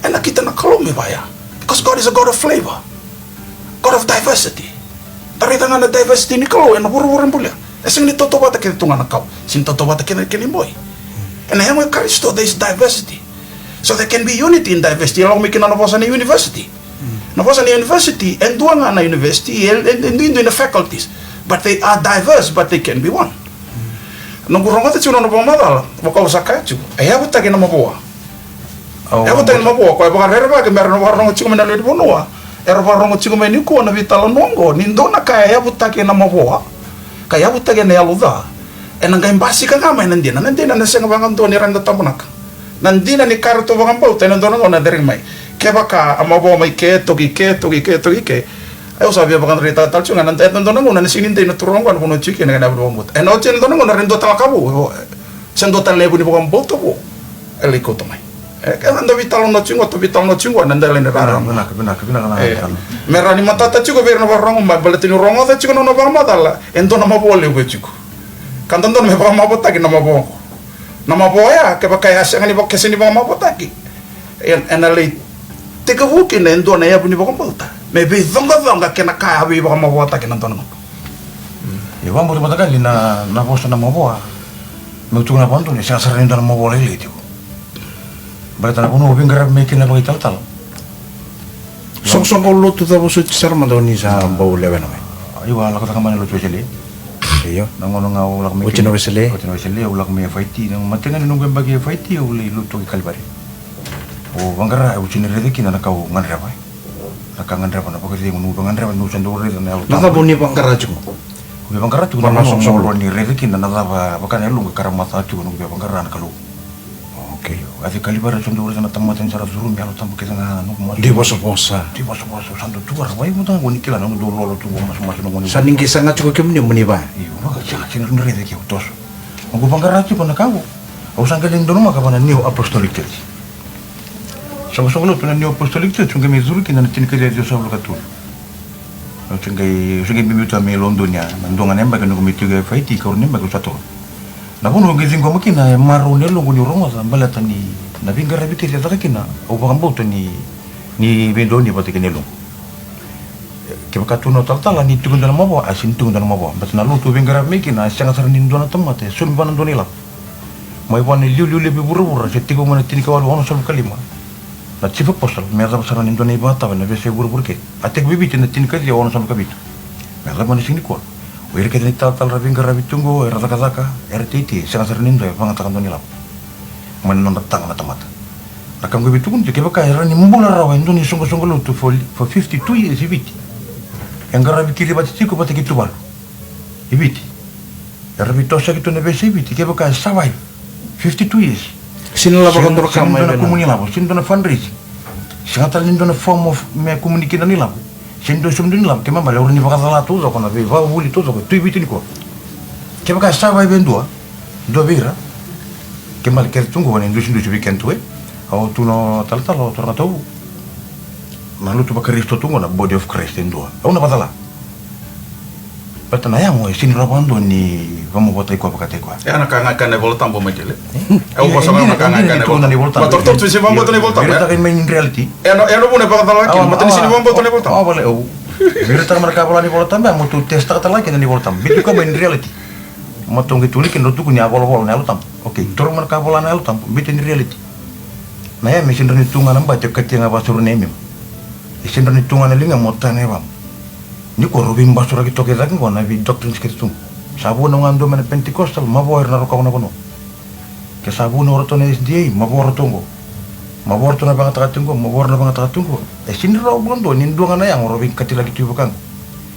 E nakita na Kalou me vaya. Because God is a God of flavor. God of diversity. Da raica ga na diversity ni Kalou ena vuravura e bulia. E sega ni tautauvata kece tu ga na kau. Sega ni tautauvata kece na kena iboi. Ena yago i Karisito, there is diversity. So there can be unity in diversity. E lako mai kina na vosa na university. Na vosa na university, e dua ga na university, e, e, e duidui na faculties. But they are diverse, but they can be one. Noqu rogoca tiko na nona vakamacala, vaka au sa kaya tiko, e yavutaki ena mavoa. E yavutaki ena mavoa, koya e vakarerevaki me ra na vakarorogo tiko mai na lewe ni vanua. Era vakarorogo tiko mai nikua na veitalanoa oqo, ni dua na ka e yavutaki ena mavoa, ka yavutaki ena yalo ca, ena qai basika ga mai na dina. Na dina ena sega vakadua ni rawa ni da tabonaka. Na dina ni ka ratou vakabauta ena dua na gauna e cari mai. Kevaka a mavoa mai ke, toki ke, toki ke, toki ke. Au sa via vakadreta tale tiko ga na, ena dua na gauna ena sega ni dei na turaga oqo na vanua tiko kina ena kena vakabauta. Ena oti ena dua na gauna e rawa ni dua tale na ka vou. Se dua tale na yavu ni vakabauta vou e lai kauta mai. E, eda veitalanoa tiko, tou veitalanoa tiko ena dela ni rarama. Vinaka, vinaka, vinaka na. E, me rawa ni matata tiko vei ira na vakarorogo mai, baleta niu rogoca tiko na nona vakamacala, e dua na mavoa levu e tiko. Ka dodonu me vakamavotaki na mavoa oqo. Na mavoa oya, kevaka e a sega ni vaka, ke sega ni vakamavotaki, e, ena lai tekivu kina e dua na yavu ni vakabauta me veicoqacoqa kei na ka a veivakamavoataki na dua na gauna. Ia, vakabauta mataqali na, na vosa na mavoa. Meu tukuna vakadodonu ni sega sara ni dua na mavoa lailai tiko. Baleta na vanua au veiqaravi mai kina vakaitalatala. Soqosoqo lotu cava soti sara mada o ni sa bau lewena mai? Io, au lako cake mai na lotu Wesele. Io. Na gauna ga au lako mai kina. Oti na Wesele? Oti na Wesele, au lako mai FIT. Na matai ga ni noqu yabaki FIT, au lai lotu ki Kalivari. Au vaqara, au sega ni raica kina na ka au gadreva. Na ka gadreva, na vakacegu, noqu vaqara, noqu sa dau raica na yalo tabu. Na cava o ni vaqara tiko? Au vaqara tiko na vanua au lako ni raica kina na cava vaka na yaloqu e karamaca tiko, noqu vaqara na Kalou. Okei. Au yaco i Kalivari, au sa dau raica na tamata ni sa ra curumi, yalo tabu kece ga, noqu masu. Dui vosavosa. Dui vosavosa, au sa dau tukuna, vei au mada ga au ni kila na noqu dau lolo tu, au masumasu, noqu ni. Sa ni qai saga tiko kemuni mo ni vaya? Io, vaka, sega, sega ni raica keu toso. Noqu vaqara tiko na ka oqo. Au sa qai lai donumaka vua na New Apostolic Church. Soqosoqo lotu na New Apostolic Church, au qai mai curu kina na tinikaciwa ciwasagavulu ka tolu. Au se qai, au se qai biubiu tu mai Lodoni ya, na dua ga na yabaki noqu mai tiko e FIT, ka rua na yabaki au sa taura. Na vanua au qai ciqoma kina e marau na yaloqu niu rogoca, baleta ni na veiqaravi kece e caka kina, au vakabauta ni, ni veidonuya vata kei na yaloqu. Kevaka tukuna o talatala ni tiko e dua na mavoa, a sega ni tiko e dua na mavoa. Baleta na lotu au veiqaravi mai kina, a sega sara ni dua na tamata e saumi vua na dua na ilavo. Mai vua na iliuliu levu i vuravura, se tekivu mai na tinikawalu onosagavulu ka lima. Na chief apostle, me yacova sara ni dua na ivakatawa ena veiyasai vuravura kece. A tekivu e Viti ena tinikaciwa onosagavulu ka vitu. Me yacova mai na siga nikua. O ira kece na italatala era veiqaravi tu oqo, era cakacaka, era teitei, e sega sara ni dua e vagataka dua na ilavo mai na nodra taga na tamata. Na ka qo e veitukuni tu, kevaka e rawa ni bula rawa e dua na isoqosoqo lotu for, for fifty-two years e Viti. E qaravi kirivati tiko vata kei Tuvalu. E Viti. Era veitosoyaki tu na veiyasai Viti, kevaka e survive fifty-two years. Sega ni lavo vakadua na ka mai vei na kumuni ilavo, sega ni dua na fundraising. Sega tale ni dua na form of me kumuni kina na ilavo. Sega ni dua e saumi dua na ilavo, kena ibalebale e rawa ni vakacala taucoko na veivakavuvuli taucoko e tu e Viti nikua. Kevaka e survive e dua, dua vei ira. Kena ibalebale kece tu oqo na idusidusi vei keda tu e. Au tukuna o talatala, o turaga tauvu. Na lotu vaKarisito tu oqo na body of Christ e dua. Au na vakacala. Baleta na yago e sega ni rawa vakadua ni vakamavoataki koya vakataki koya. E na ka ga e kaya na iVolatabu, Michael, e? E, au vosa ga na ka ga e kaya na iVolatabu. Matorotoro tu, sega ni vakamavoataki na iVolatabu, e? Viritaka mai in reality. E na, e na vuna e vakacalaka kina, baleta ni sega ni vakamavoataki na iVolatabu. Awa, awa, awa. Viritaka mai na ka e vola na iVolatabu, e, mo tou testaka tale ga kina na iVolatabu. Biuta koya mai in reality. Matou qai tukuni kina, rau tukuni a volavola na Yalo Tabu. Okay, taura mai na ka vola na Yalo Tabu, biuta ni reality. Na yame e sega ni tu ga na bati, o katia ga vasuru na yame. E sega ni tu ga na ligamu, o tana e vamu. Nikua rau veibasuraki toka i cake qo na vei doctrines kece tu qo. Sa vunau ga dua mai na Pentecostal, mavoa era na rokova na vanua. Ke sa vunau o ratou na S D A, mavoa o ratou qo. Mavoa o ratou na vagataka tiko qo, mavoa o ratou na vagataka tiko qo. E sega ni rawa vakadua ni dua ga na yago rau veikatilaki tu i vaka qo.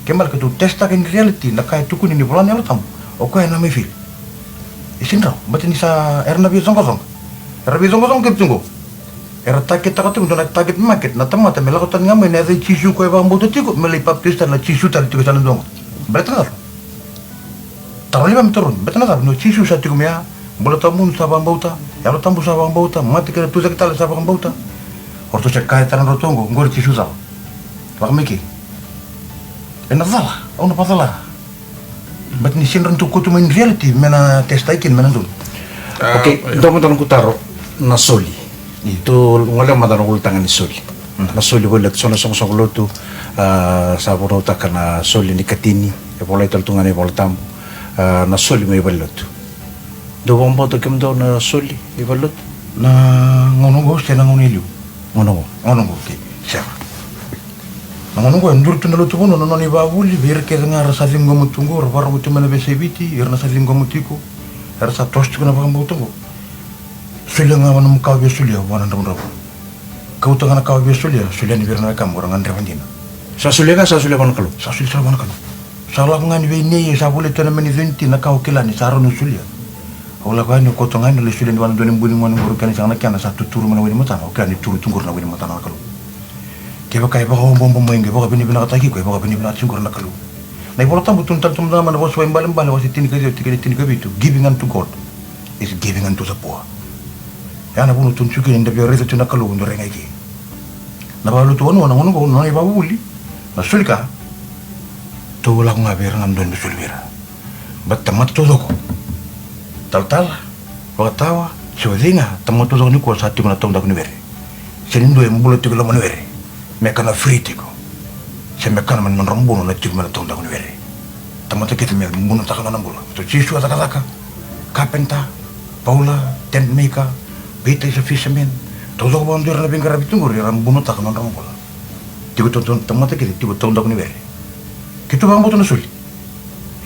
Ke bale keitou testaka in reality na ka e tukuni ni vola na Yalo Tabu, o koya ena mai fili. E sega ni rawa, baleta ni sa era na veicoqacoqa. Era veicoqacoqa kece tu qo. Era targetaka tu qo dua na target market, na tamata me lako tani ga mai na yaca i Jisu, koya e vakabauta tiko, me lai papitaisotaki na Jisu tale tiko e sa na dua qo. Baleta na cava? Taro levu me tarogi, baleta na cava? Ni o Jisu sa tiko mai ya, bula tawamudu sa vakabauta, Yalo Tabu sa vakabauta, mate kei na tucake tale sa vakabauta. O ratou se kaya tale na nodratou qo, qori Jisu cala. Lako mai ke. Ena cala, au na vakacala. Baleta ni sega ni ratou kauta mai in reality me na testaki kina me na donu. Ah, okay, io. Dua mada noqu taro, na soli. Io. Tou gole mada na ulutaga ni soli. Mm. Na soli voli, so na soqosoqo lotu, ah, sa vunautaka na soli ni katini, e volai tale tu ga ena iVola Tabu, ah, na soli mai valenilotu. Dou vakabauta kemudou na soli i valenilotu? Na gauna oqo se na gauna e liu? Gauna oqo. Gauna oqo, okay. Sega. Na gauna oqo e duri tu na lotu vanua na nona ivakavuvuli vei ira kece ga era sa ciqoma tu qo, ra vakarorogo tu mai na veiyasai Viti, ira na sa ciqoma tiko, era sa toso tiko na vakabauta oqo. Solia ga na nomu ka o via solia vua na dravudravua. Kauta ga na ka o via solia, solia yani vei ira na wekamu, ra gadreva dina. Sa solia ga, sa solia vua na Kalou. Sa solia sara vua na Kalou. Sa lako ga yani vei nei, sa volai tu ena mani centi na ka o kila ni sa rawa ni solia. Au lako yani, au kauta ga yani, au lai solia yani vua na dua na bui ni gone qori, kena sega na kena, sa tuturu mai na wai ni matana, au kila ni turu tu qori na wai ni matana na Kalou. Kevaka e vakaobobo mai qai vakavinavinakataki iko, e vakavinavinakataki iko na Kalou. Na iVola Tabu tukuna tale tu mada ga mai na Vosa Vakaibalebale wase tinikaciwa, tikina tinikavitu, giving unto God is giving unto the poor. Ya na vanua tou tukuna kina ni da via raica tu na Kalou, da rai ga i ke. Na vakalotu vanua na gauna oqo, na nona ivakavuvuli, na soli ka, tou lako ga vei ira ga dodonu me soli vei ira. Baleta tamata taucoko, talatala, vakatawa, se o cei ga, tamata taucoko nikua sa tiko na taudaku ni were. Se ni dua e bula tiko e loma ni were me kana free tiko, se me kana mai na nodra buno na tiko mai na taudaku ni were. Tamata kece me bunotaka na nona bula. Baleta o Jisu a cakacaka, carpenter, Paula, tent maker, Peter is a fisherman. Taucoko vakadua era na veiqaravi tu qori era bunotaka na nodra bula. Tiko taucoko, tamata kece tiko taudaku ni were. Keitou vakabauta na soli.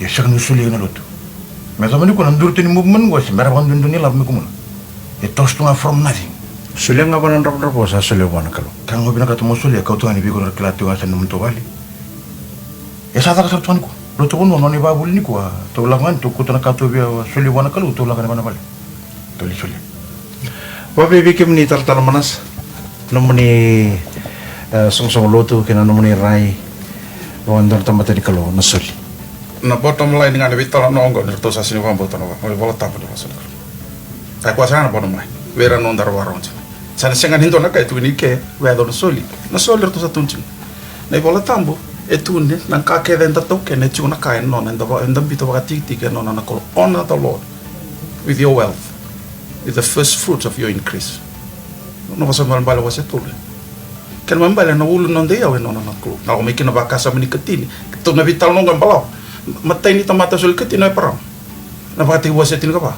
Ia sega ni solia ena lotu. Me yacova nikua na duri tu ni movement qo, se me ra vakaduadua ni lavo me kumuna. E toso tu ga from nothing. Solia ga vua na dravudravua, sa solia vua na Kalou. Ka ga o vinakata mo solia, kauta ga yani vei iko, na ra kila tiko ga sa nomu tou vale. E sa caka sara tu ga nikua. Lotu vanua, nona ivakavuvuli nikua, tou lako ga yani, tou kauta na ka tou via solia vua na Kalou, tou lako yani vua na vale. Tou lai solia. Vakaevei vei kemuni talatala Manasa, nomuni, e, soqosoqo lotu kei na nomuni rai vaka dua na tamata ni Kalou na soli? Na bottom line ga ni veitalanoa oqo ni ratou sa sega ni vakabauta na iVola Tabu ni vosa ni Kalou. Ai, koya sara ga na bottom line. Vei ira na noda ra vakarorogo tiko. Sa na sega ni dua na ka e tukuni ke vei ira na soli. Na soli ratou sa tukuni tiko. Na iVola Tabu e tukuni na ka kece eda taukena e tiko na ka e nona, eda va-, eda biuta vakatikitiki e nona na Kalou. Honor the Lord with your wealth, with the first fruits of your increase. Na Vosa Vakaibalebale wase tolu. Kena ibalebale na ulu ni noda iyau e nona na Kalou. Na lako mai kina na vakasama ni katini. Tou na veitalanoa qo e balavu. Matai ni tamata soli katini o Eparama. Na Vakatekivu wase tinikava.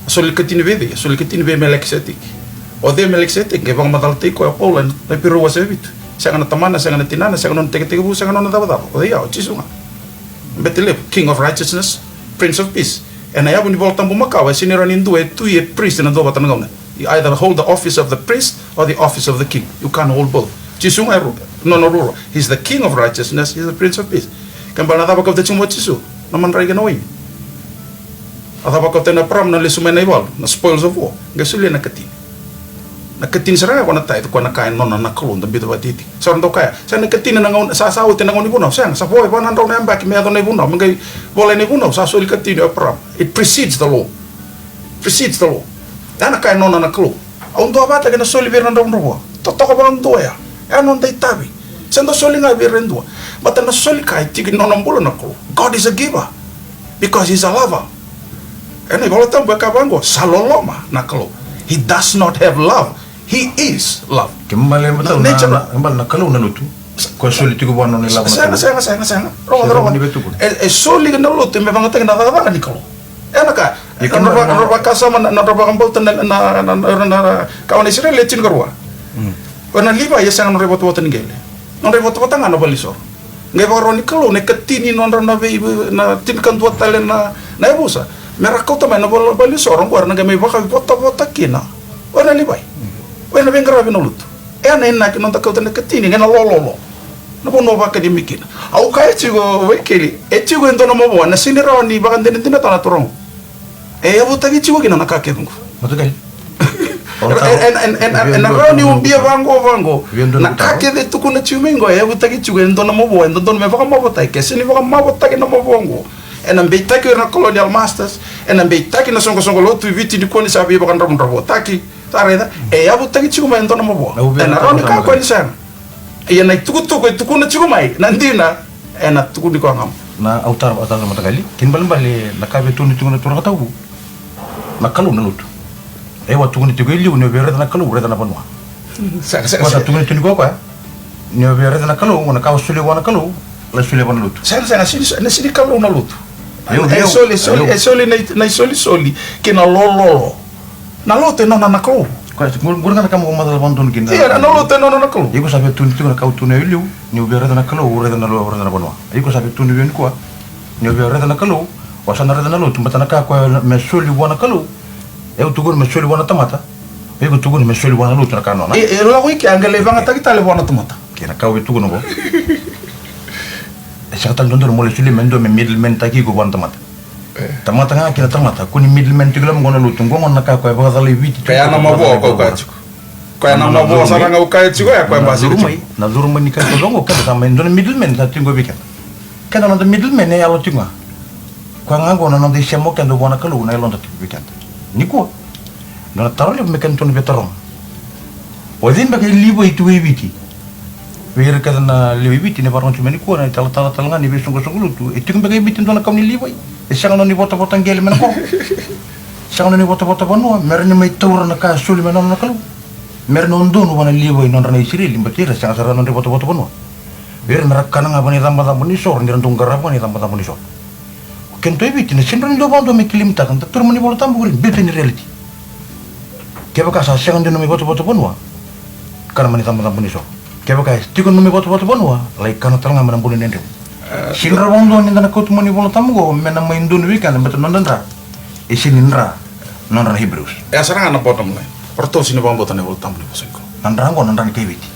A soli katini vei cei? A soli katini vei Melekiseteki. O cei o Melekiseteki? Qai vakamacalataki koya o Paula ena Iperiu wase vitu. Sega na tamana, sega na tinana, sega nona tekitekivu, sega nona cavacava. O cei? O Jisu ga. Bete levu, King of Righteousness, Prince of Peace. Ena yavu ni Vola Tabu makawa, e sega ni rawa ni dua e tui, e priest ena dua vata na gauna. You either hold the office of the priest or the office of the king. You can't hold both. Jisu ga e rua, nona ruarua. He's the King of Righteousness, he's the Prince of Peace. Kena ibalebale na cava kauta tiko mai o Jisu? Na madrai kei na waini. A cava kauta mai o Eparama? Na lesu mai na ivalu, na spoils of war. Qai solia na katini. Na katini sara ga, koya na tithe, koya na ka e nona na Kalou, da biuta vakatikitiki. Sa dau kaya, sa na katini na gauna, sa, sa oti na gauna ni vunau, sega, sa vo e va na drau na yabaki me yaco na ivunau, me qai volai na ivunau, sa soli katini o Eparama. It precedes the law. Precedes the law. Ya na ka e nona na Kalou. Au duavata kei na soli vei ira na dravudravua. Totoka vakadua ya. E a noda itavi. Se da soli ga vei ira e dua. Baleta na soli ka e tiko ena nona bula na Kalou. God is a giver. Because he's a lover. Ena iVola Tabu e kaya vaqo, sa loloma na Kalou. He does not have love. He is love. Kena ibalebale na, na, na Kalou na lotu. Ko soli tiko vua na nona ilavo na Kalou. Sega, sega, sega, sega. Rogoca, rogoca. E, e soli na lotu me vakayagataki na cakacaka ni Kalou. E na ka, e na nodra vakasama, na nodra vakabauta na, na, na, na, na kawa na Isireli e tinikarua. O ira na Livai e sega nodra ivotavota ni qele. Nodra ivotavota ga na valenisoro. Qai vakarau ni Kalou na ikatini nodra na vei, na tinikadua tale na, na yavusa. Me ra kauta mai na valenisoro, oqo era na qai mai vakaivotavota kina. O ira na Livai. O ira na veiqaravi na lotu. E na inaki noda kauta na ikatini, qai na lololo. Na vanua vakani mai kina. Au kaya tiko, Waikeli, e tiko e dua na mavoa, na sini rawa ni vakadinadinataka na turaga. E yavutaki tiko kina na ka kece qo. Matakali. Ena rawa ni ubia vaqo, vaqo. Na ka kece e tukuna tiko mai qo, e yavutaki tiko e dua na mavoa, e dodonu me vakamavotaki. Ke sini vakamavotaki na mavoa qo, ena beitaki o ira na colonial masters, ena beitaki na soqosoqo lotu i Viti nikua ni sa veivakadravudravutaki. Sa raica, e yavutaki tiko mai e dua na mavoa. Ena rawa ni kaya o koya ni sega. Ia na itukutuku e tukuna tiko mai, na dina, ena tukuni koya ga mai. Na au tara, au tara, Matakali. Kena ibalebale na ka e tukuni tiko na turaga tauvu. Na Kalou na lotu. E, au a tukuna tiko e liu, ni o via raica na Kalou, raica na vanua. Sega, sega, sega. Au a tukuna tiko ni koya, ni o via raica na Kalou, na ka o solia vua na Kalou, lai solia vua na lotu. Sega, sega, na sini, na sini Kalou na lotu. Io, io. E soli, e soli, io. E soli na i-, na isolisoli kei na lololo. Na lotu e nona na Kalou. Koya, qori, qori ga na ka mo macala vakadodonu kina. Ia, na lotu e nona na Kalou. Iko sa via tukuna tiko na ka au tukuna e liu, ni o via raica na Kalou, raica na lo-, raica na vanua. Iko sa via tukuna vei au nikua, ni o via raica na Kalou, o sa na raica na lotu, baleta na ka koya me soli vua na Kalou. E, au tukuna me soli vua na tamata. Iko tukuna me soli vua na lotu na ka nona. E, e lako i ke, a qai lai vagataki tale vua na tamata. Kei na ka au via tukuna qo. E sega tale ni dodonu mo lai solia me dua me middleman taki iko vua na tamata. E. Tamata ga kei na tamata, ko ni middleman tiko loma qo na lotu, qo na ka koya e vakacalai Viti tiko. Koya na mavoa, koya, koya tiko. Koya na mavoa sara ga au kaya tiko, e koya basika tiko. Na curu mai ni ka tiko qo, keda sa mai dua na middleman sa tiko vei keda. Keda na noda middleman e yalo tiko ga. Koya ga qo na noda isema o keda vua na Kalou, na yaloda tiko vei keda. Nikua. Dua na taro levu me kena tou na via taroga. O cei beka e Livai tu e Viti? Vei ira kece na lewe i Viti, ni vakarorogo tu mai nikua, na italatala tale ga ni veisoqosoqo lotu. E tiko beka e Viti dua na kau ni Livai? E sega nona ivotavota qele mai na koro. Sega nona ivotavota vanua, me rawa ni mai taura na ka e soli mai nona na Kalou. Me rawa ni donu vua na Livai nodra na Isireli, baleta ira sega sara nodra ivotavota vanua. Vei ira me ra kana ga vua na icabocabo ni soro, ni ra dau qarava ga na icabocabo ni soro. O kedatou e Viti, na sega ni dua vakadua me kilimitaka, da taura mai na iVola Tabu qori, biuta ni reality. Kevaka sa sega ni dua na nomu ivotavota vanua, kana mai na icabocabo ni soro. Kevaka e tiko na nomu ivotavota vanua, lai kana tale ga mai na bula ni dredremu. E, sega ni rawa vakadua ni da na kauta mai na iVola Tabu qo, me na mai donu vei keda, baleta noda dra. E sega ni dra nodra na Hebrews. E a sara ga na bottom line. O ratou sega ni vakabauta na iVola Tabu ni vosa ni Kalou. Na dra qo, na dra ni kai Viti.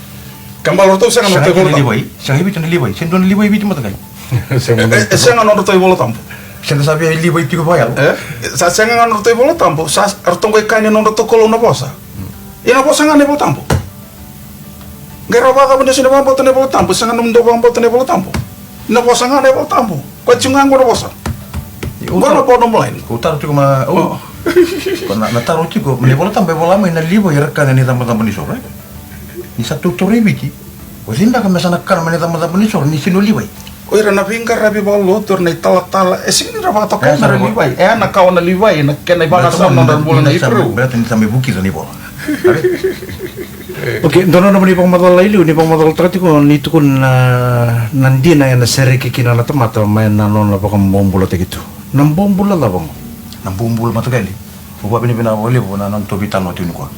Kena ibalebale o ratou sega na nodratou iVola Tabu. Sega i Viti na Livai. Sega dua na Livai i Viti, Matakali. E, e sega nodratou iVola Tabu. Sega sa via Livai tiko vakayalo. E, sa sega ga nodratou iVola Tabu. Sa ratou qai kaya ni nodratou Kalou na vosa. Ia na vosa ga na iVola Tabu. Qai rawa vakacava ni o sega ni vakabauta na iVola Tabu, sega ni nomudou vakabauta na iVola Tabu. Na vosa ga na iVola Tabu. Koya tiko ga qo na vosa. Qo na bottom line. Au taro tiko ma, au. Ko na, na taro tiko, na iVola Tabu e vola mai na Livai era kana na icabocabo ni soro, e? Ni sa tautaura i Viti. O cei beka me sa na kana mai na icabocabo ni soro ni sega ni o Livai? O ira na veiqaravi vakalotu, o ira na italatala, e sega ni ra vakatokai me ra Livai. E a na kawa na Livai, na kena ivakasama na nodra bula na Iperiu. Baleta ni sa mai vukica na ivola. Okei, dua na nomuni vakamacala e liu, ni vakamacalataka tiko, ni tukuna na, na dina ena sereki kina na tamata mai na nona vakabobulataki tu. Na bobula cava qo? Na bobula, Matakali. Au vakavinavinaka vakalevu na nodatou veitalanoa tiko nikua.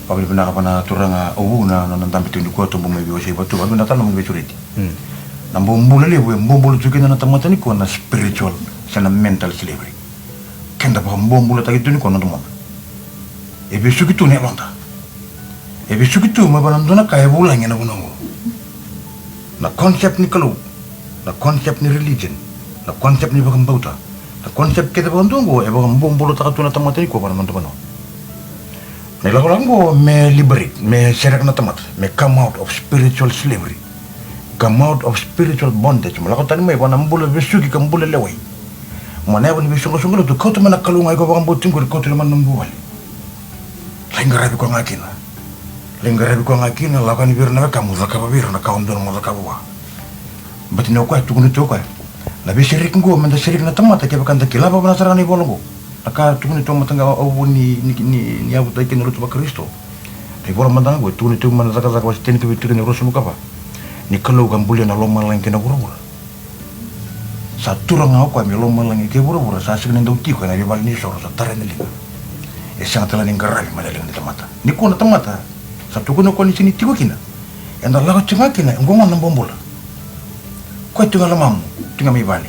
Vakavinavinaka vua na turaga Ovu na nona dabe tiko nikua, Tobu mai Veiwasei Vatu, vakavinavinaka tale na nomuni veisureti. Mm. Na bobula levu e bobula tu kina na tamata nikua na spiritual se na mental slavery. Keda vakabobulataki tu nikua na noda bula. E vesuki tu na yaloda. E vesuki tu mai vua na dua na ka e vulagi ena vanua oqo. Na concept ni Kalou, na concept ni religion, na concept ni vakabauta, na concept kece vakadua oqo e vakabobulataka tu na tamata nikua vua na noda vanua. Na ilakolako oqo me liberate, me sereka na tamata, me come out of spiritual slavery. Come out of spiritual bondage. Mo lako tani mai vua na bula vesuki ka bula lewai. Mo na yavu ni veisoqosoqo lotu, kauta mai na Kalou ga iko vakabauti qori, kauta mai na nomu vuvale. Lai qaravi koya ga kina. Lai qaravi koya ga kina, lako yani vei ira na wekamu, cakava vei ira na ka o dodonu mo cakava vua. Baleta ni o koya, tukuna tu o koya. Na veisereki qo, meda sereki na tamata, kevaka da kila vakavinaka sara ga na ivola qo. Na ka tukuna tu o Mataqa Ovu ni, ni, ni, ni yavutaki kina na lotu vaKarisito. Na ivola mada ga qo e tukuna tiko mai na Cakacaka wase tinikavitu tikina e ruasagavulu ka va. Ni Kalou ka bulia na lomalagi kei na vuravura. Sa tura ga o koya mai lomalagi kei vuravura, sa sega ni dau tiko ena veivale ni soro, sa tara ena liga. E sega tale ni qaravi mai na liga ni tamata. Nikua na tamata sa tukuna o koya ni sega ni tiko kina. Eda lako tiko ga kina, e qo gona na bobula. Koya tiko ga e lomamu, tiko ga mai vale.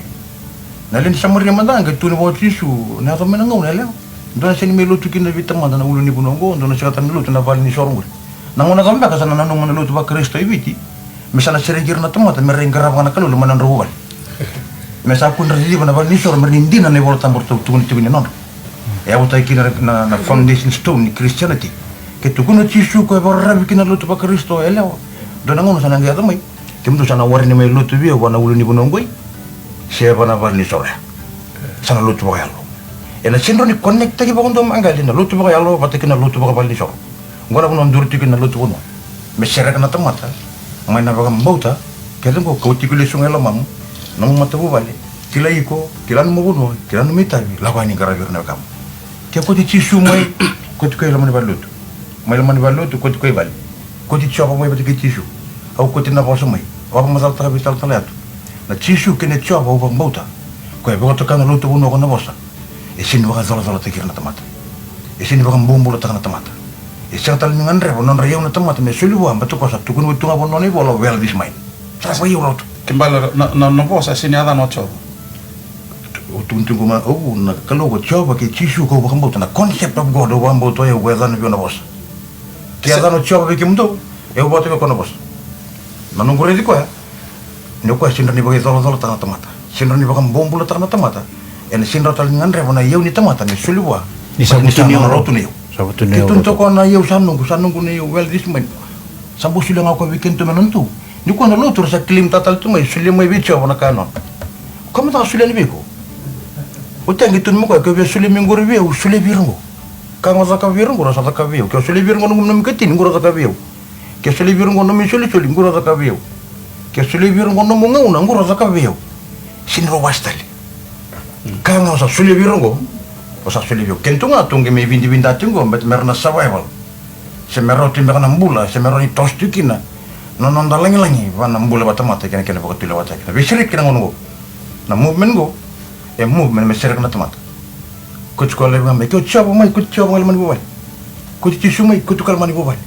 Na lewe ni Samaria mada ga e tukuna vua o Jisu, na yaco mai na gauna yalewa. Dua na sega ni mai lotu kina vei tamada na ulunivanua oqo, dua na sega tale ni lotu na vale ni soro qori. Na gauna cava beka sa na nanuma na lotu vaKarisito e Viti me sa na sereki ira na tamata me ra qaravi ga na Kalou mai na nodra vuvale? Me sa kua ni ra ciciva na vale ni soro me ra ni dina na iVola Tabu ratou tukuna tiko ni nodra. E yavutaki kina na, na foundation stone ni Christianity. Ke tukuna o Jisu koya e vakararavi kina na lotu vaKarisito yalewa, dua na gauna sa na qai yaco mai, kemudou sa na wareni mai lotu vei au vua na ulunivanua oqoi, se vua na vale ni soro ya. Sa na lotu vakayalo. Ena sega ni connectaki vakadua mada ga na lotu vakayalo vata kei na lotu vakavale ni soro. Oqo na vanua duri tiko kina na lotu vanua me sereka na tamata mai na vakabauta kece oqo, kau tiko lesu ga e lomamu, nomu matavuvale, kila iko, kila nomu vanua, kila nomu itavi, lako yani qaravi ira na wekamu. Ke kauti Jisu mai, kauti koya i loma ni valelotu. Mai loma ni valelotu, kauti koya i vale. Kauti Jiova mai vata kei Jisu. Au kauti na vosa mai. Au vakamacalataka vei talatala yatu. Na Jisu kei na Jiova au vakabauta, koya e vakatoka na lotu vanua ko Navosa, e sega ni vakacolacolataki ira na tamata. E sega ni vakabobulataka na tamata. E sega tale ni gadreva na nodra iyau na tamata me soli vua, baleta o koya sa tukuna oti tu ga vua na nona ivola, wealth is mine. Sa vakaiyau rawa tu. Ke bale na, na, na vosa e sega ni yacana o Jiova. Au tukuna tiko mai, au, na Kalou ko Jiova kei Jisu kau vakabauta, na concept of God au vakabauta, o yau au yacana vei au na vosa. Ke yacana o Jiova vei kemudou, e au vakatokai koya na vosa. Na noqu raici koya, ni o koya sega ni vakaicolacolataka na tamata, sega ni vakabobulataka na tamata. Ena sega tale ni gadreva na iyau ni tamata me soli vua. Ni sa vutuniyau, sa vutuniyau. Keitou tukuna na iyau sa noqu, sa noqu na iyau, wealth is mine. Sa bau solia ga o koya vei keitou me noda tu. Nikua na lotu ra sa claim-taka tale tu mai, solia mai vei Jiova na ka e nona. O koya mada ga solia yani vei iko. Oti ya qai tukuna mai o koya, ke o via solia mai qori vei au, solia vei ira qo. Ka ga o cakava vei ira qo ra sa cakava vei au. Ke o solia vei ira qo nomu, nomu ikatini, qori o cakava vei au. Ke o solia vei ira qo nomu isolisoli, qori o cakava vei au. Ke o solia vei ira qo nomu gauna, qori o cakava vei au. Sega ni rau wasi tale. Ka ga o sa solia vei ira qo, o sa solia vei au. Keitou ga tou qai mai vidavida tiko qo, baleta me ra na survival. Se me rawa tu beka na bula, se me rawa ni toso tu kina na noda lagilagi vua na bula vakatamata kei na kena vakatulewataki. Na veisereki na gauna oqo, na movement oqo, e movement me sereka na tamata. Kauti koya laivi ga mai, ke o Jiova mai, kauti Jiova ga i loma ni vuvale. Kauti Jisu mai, kauti koya i loma ni vuvale.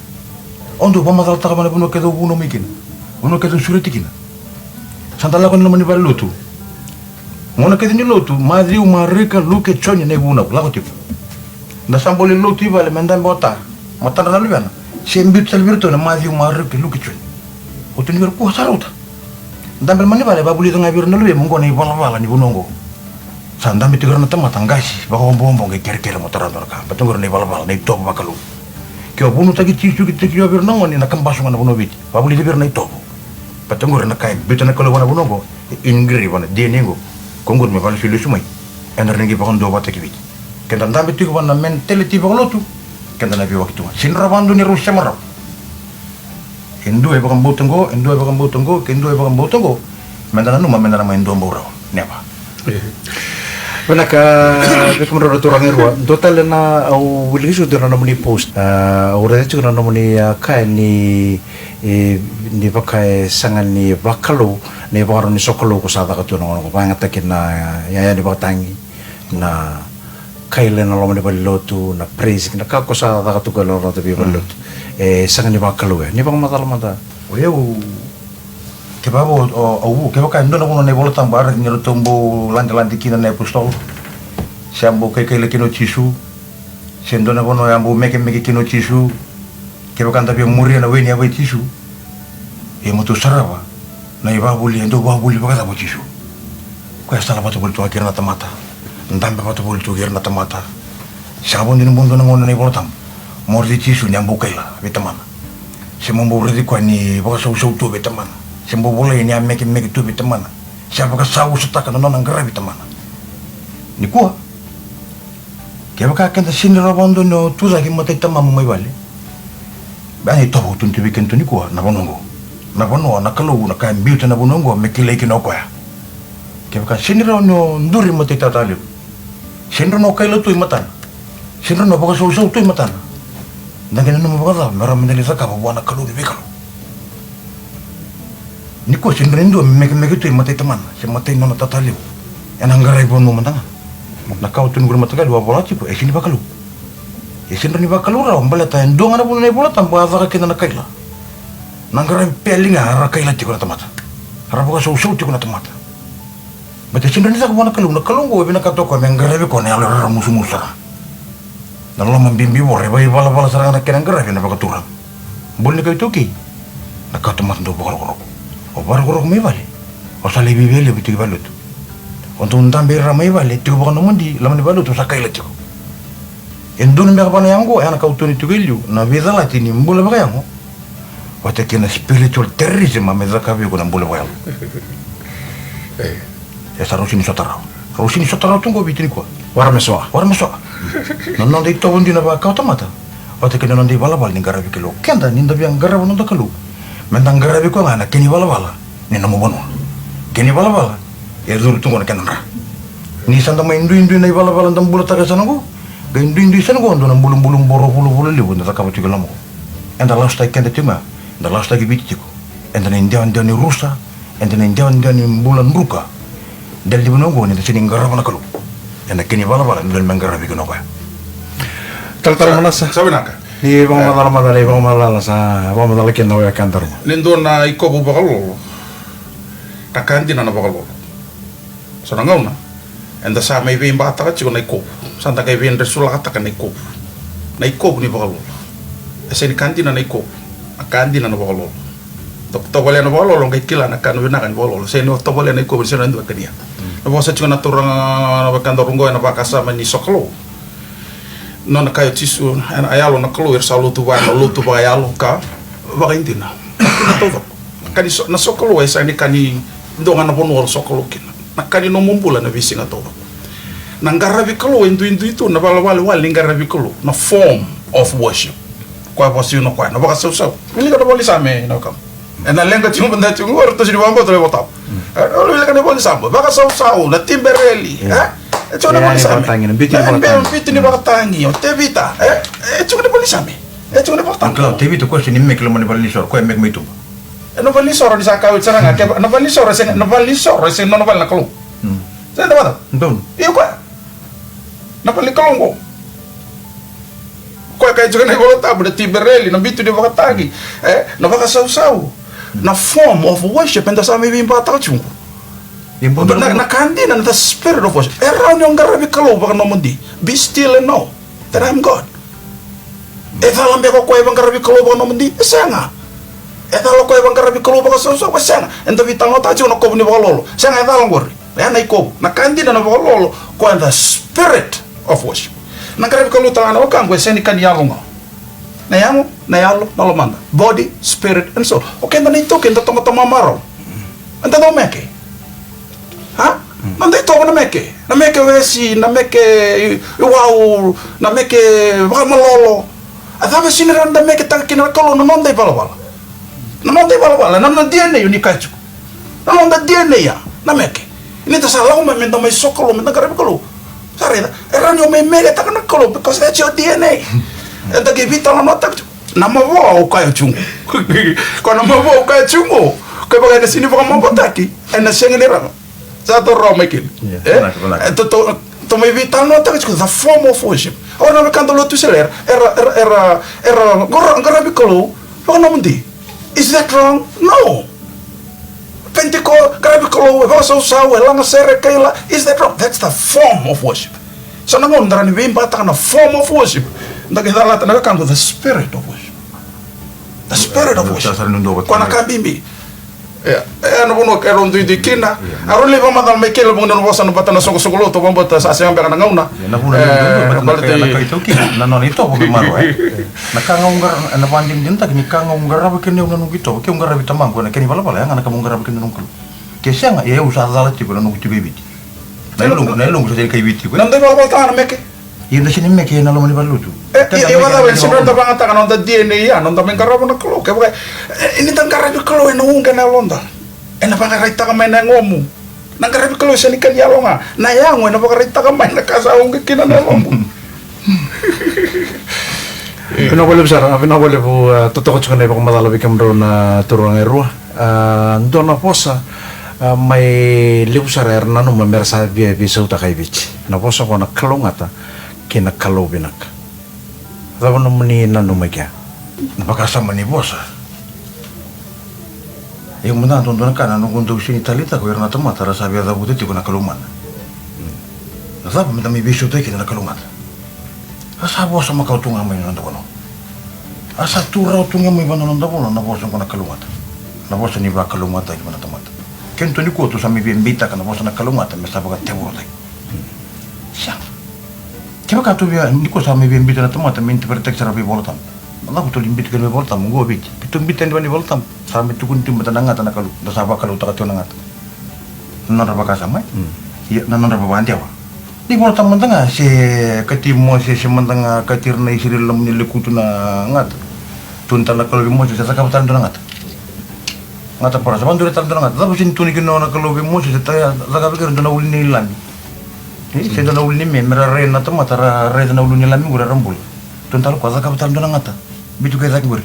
Au dau vakamacalataka vua na vanua kece au vunau mai kina, vanua kece au sureti kina. Sa da lako ena loma ni valelotu. Gauna kece ni lotu, Maciu, Marika, Luke, Joni, na ivunau lako tiko. Da sa bau lai lotu i vale me dabe o ta, matadra na luvena, se biuta tale vei iratou na Maciu, Marika, Luke, Joni. O tukuna vei ira, kua, sa rauta. Dabe loma ni vale, vavulica ga vei ira na luvemu, oqo na ivalavala ni vanua oqo. Sa dabe tiko ira na tamata qase, vakaobobo qai kerekere mo tara dua na ka, baleta oqo ira na ivalavala, na itovo vakalou. Ke o vunautaki Jisu, ke o vunautaki vei ira na gone, na kabasu ga na vanua o Viti, vavulici vei ira na itovo. Baleta oqori na ka e biuta na Kalou vua na vanua oqo, e engrave vua na D N A oqo. Ko oqori me vakalesui lesu mai, eda rawa ni qai vakaduavatataki Viti. Keda dabe tiko vua na mentality vakalotu, keda na veiwaki tu ga. Sega ni rawa vakadua ni rau sema rawa. E dua e vakabauta oqo, e dua e vakabauta oqo, ke dua e vakabauta oqo, meda nanuma meda na mai dua bau rawa. Never. Vinaka vei kemudrau na turaga e rua. Dua tale na, au wilika tiko na nomuni post. A, au raica tiko na nomuni, a, kaya ni, e, ni vaka e sega ni vakalou na ivakarau ni sokalou ko sa caka tu ena gauna oqo, vakayagataki na, a, iyaya ni vakatagi, na kaila ena loma ni valelotu, na praise, na ka ko sa caka tu ko e lolota vei valelotu. E sega ni vakalou ya. Ni vakamacala mada. O yau, kevaka o, o, au, kevaka e dua na vanua na iVola Tabu e raici ni ratou bau ladelade kina na iapositolo, se a bau kaikaila kina o Jisu, se dua na vanua e a bau mekemeke kina o Jisu, kevaka da via muria na we ni yava i Jisu, ia mo tou sarava na ivakavuvuli, e dau vakavuvuli vakacava o Jisu? Koya e sala vata voli tu ga kei ira na tamata, dabe vata voli tu kei ira na tamata. Sega vakadua ni bau dua na gauna na iVola Tabu mo raici Jisu ni a bau kaila vei Tamana, se mo bau raici koya ni vakasausau tu vei Tamana, se bau volai ni a mekemeke tu vei Tamana, se a vakasausataka na nona qaravi Tamana. Nikua, kevaka keda sega ni rawa vakadua ni o tu cake i matai tamamu mai vale, beka na itovo au tukuna tu vei kedatou nikua, na vanua oqo, na vanua, na Kalou, na ka e biuta na vanua oqo me kilai kina o koya. Kevaka sega ni rawa ni o duri i matai Tata Levu, sega ni rawa ni o kaila tu i matana, sega ni rawa ni o vakasausau tu i matana, da qai nanuma vakacava me rawa meda lai cakava vua na Kalou ni veikalou? Nikua sega ni dua me mekemeke tu i matai Tamana se matai nona Tata Levu. Ena qaravi vanua mada ga. Na ka au tukuna qori mataqali, au a vola tiko, e sega ni vakalou. E sega ni rawa ni vakalou rawa, baleta e dua ga na vuna na iVola Tabu a caka kina na kaila. Na qaravi peli ga era kaila tiko na tamata. Era vakasausau tiko na tamata. Baleta e sega ni rawa ni caka vua na Kalou, na Kalou oqo e vinakata o koya me qaravi koya na yalo raramusumusu sara. Na loma bibi vua e vakaivalavala sara ga na kena qaravi ena vakaturaga. Bula ni kai iTaukei, na kawa tamata dau vakarokoroko. O vakarokoroko mai vale, o sa lai viavia levu tiko i valenilotu. O dau dabe i ra mai vale, tiko vakanomodi, loma ni valenilotu, o sa kaila tiko. E donu beka vua na yago, ya na ka au tukuna tiko e liu, na veicalati ni bula vakayago. Vata kei na spiritual terrorism a mai caka vei iko na bula vakayago. E sa rau sega ni sota rawa. Rau sega ni sota rawa tu qo Viti nikua. Wara me soa. Wara me soa. Na noda itovo dina vaka kawa tamata. Vata kei na noda ivalavala ni qaravi Kalou. Keda ni da via qarava noda Kalou, me da qaravi koya ga na kena ivalavala ni nomu vanua. Kena ivalavala e curu tu qo na kena dra. Ni sa da mai duidui na ivalavala da bulataka e sa na qo, qai duidui sa na qo dua na bulubulu boro vulavula levu da cakava tiko e loma qo. Eda lasutaki keda tiko ga, eda lasutaki Viti tiko. Eda na idewadewa ni rusa, eda na idewadewa ni bula druka. Dela ni vanua oqo ni da sega ni qarava na Kalou ena kena ivalavala ni dodonu me qaravi kina o koya. Talatala Manasa. Sa vinaka. Ni vakamacala, macala, ni vakamacala sa vakamacala kina na wekada. Ni dua na ikovu vakalolo. Na ka dina na vakalolo. So na gauna eda sa mai veibataka tiko na ikovu, sa da qai veidresulakataka na ikovu. Na ikovu ni vakalolo. E sega ni ka dina na ikovu. Na ka dina na vakalolo. Dau tovolea na vakalolo, qai kila na ka na vinaka ni vakalolo. Sega ni tovolea na ikovu, sega ni dua kania. Na vosa tiko na turaga na wekada ruqo ena vakasama ni sokalou. Nona kaya o Jisu, ena yalo na Kalou, era sa lotu vaya, na lotu vakayalo ka vakaidina. Na taucoko. Ka ni so, na sokalou e sega ni ka ni dua ga na vanua o sokalou kina. Na ka ni nomu bula na veisiga taucoko. Na qaravi Kalou e duidui tu na valewalewale ni qaravi Kalou, na form of worship. Koya vakasau na koya na vakasausau. Wilika na valisame na wekaqu. Ena leqa tiko mada tiko qori, toso ni vakabauta na iVolatabu. E, o wilika na valisame, vakasausau, na tibereli, e? E tiko na valisame. Na bitu ni vakatagi, o Tevita, e? E tiko na valisame. E tiko na vakatagi. Tevita koya sega ni meke loma ni valenisoro, koya meke mai tuba. E na valenisoro ni sa kau i sara ga, ke na valenisoro e sega, na valenisoro e sega nona vale na Kalou. Sa eda vata? Donu. Io koya. Na vale ni Kalou oqo. Koya kaya tiko na iVolatabu, na tibereli, na bitu ni vakatagi, e, na vakasausau. Na form of worship eda sa mai veibataka tiko. Na, na ka dina na the spirit of worship. E rawa ni o qaravi Kalou vakanomodi. Be still and know that I am God. E cala beka o koya e vaqaravi Kalou vakanomodi? E sega. E cala o koya e vaqaravi Kalou vakasausau? E sega. Eda veitalanoataka tiko na kovu ni vakalolo. Sega, e cala oqori. E na ikovu. Na ka dina na vakalolo, koya the spirit of worship. Na qaravi Kalou tale ga na wekaqu e sega ni ka ni yalo ga. Na yago, na yalo, na lomada. Body, spirit and soul. O keda na iTaukei eda toqatoqa mamarau. Eda dau meke. A? Noda itovo na meke. Na meke wesi, na meke i, iwau, na meke vakamalolo. A cava e sega ni rawa ni da meketaka kina na Kalou? Na noda ivalavala. Na noda ivalavala, na noda D N A, o ni kaya tiko. Na noda D N A ya, na meke. Ni da sa lako mai me da mai sokalou, me da qaravi Kalou. Sa raica, e rawa ni o mai meketaka na Kalou, because that's your D N A. Eda qai veitalanoataka tiko. Na mavoa au kaya tiko qo. Ko na mavoa au kaya tiko qo. Ko e vaka ena sega ni vakamavoataki, ena sega ni rawa. Sa toro rawa mai kina. E? E, to, to, to mai veitalanoataka tiko the form of worship. Au na wekada lotu Wesele era, era, era, era qara, qaravi Kalou vakanomodi. Is that wrong? No. Penitiko, qaravi Kalou, e vakasausau, e lagasere, kaila. Is that wrong? That's the form of worship. So na gauna da rawa ni veibataka na form of worship, da qai calata na wekaqu the spirit of worship. The spirit of worship. Koya na ka bibi. Ia, e na vanua keirau duidui kina. A rau lai vakamacala mai kina, vaka na vosa na bata na soqosoqo lotu, vakabauta sa sega beka na gauna. Na vuna e baleta na kai taukina na nona itovo me marau, e. Na ka ga au qara, na vakadinadinataki ni ka ga au qarava kina au na noqu itovo, ke au qaravi tamaqu ena kena ivalavala, ya ga na ka meu qarava kina na noqu Kalou. Ke sega, ia au sa cala tiko na noqu tiko e Viti. Na iloqu, na iloqu sa sega ni kai Viti tiko, e. Na noda ivalavala taga na meke. Ia da sega ni meke ena loma ni valelotu. E, ia, ia, vacava, e sega ni da vakayagataka na noda D N A ya, na noda mai qarava na Kalou. Kevaka e, e, ni da qaravi Kalou ena uqeta na yaloda, ena vakaraitaka mai na yagomu. Na qaravi Kalou e sega ni ka ni yalo ga. Na yago ena vakaraitaka mai na ka sa uqeta kina na yalomu. Vinaka vakalevu sara, vinaka vakalevu, e, totoka tiko na ivakamacala vei kemudrau na turaga e rua. A, dua na vosa, A, mai levu sara era nanuma me ra sa via veisautaka e Viti na vosa ko na kalougata kei na kalou vinaka. Cava nomuni nanuma i kea? Na vakasama ni vosa. Ia mada dodonu na ka na noqu dau sini taleitaka o ira na tamata ra sa via cavuta tiko na kalou mana. Na cava me da mai veisautaki kina na kalougata? A sa vosa makawa tu ga mai na noda vanua. A sa tu rawa tu ga mai vua na noda vanua na vosa oqo na kalougata. Na vosa ni vakalougatataki vua na tamata. Kena tu nikua tu sa mai via beitaka na vosa na kalougata me sa vakatevorotaki. Sega. Kevaka tu via nikua sa mai via beitaka na tamata me interpretaki sara veivolatabu. Na cava tu li beitaka na veivolatabu oqo o Viti? Bitu beitaka ni veivolatabu. Sa mai tukuni tu mada na gata na kalou. Da sa vakaloutaka tiko na gata. Na nodra vakasama, e? Ia, na nodra vakadewa. Ni volatabu mada ga se kati Mosese mada ga kati ira na Isireli na nomuni lekutu na gata. Tukuni tale na Kalou vei Mosese, cakava tale dua na gata. Gata parasa, vakaduri tale dua na gata. Cava sini tukuni kina na Kalou vei Mosese, cakava kei ira dua na ulu ni lami. E, se dua na ulu ni me, me ra rai na tamata, ra raica na ulu ni lami qori era bula. Tukuni tale koya, cakava tale dua na gata. Bitu kece cake qori.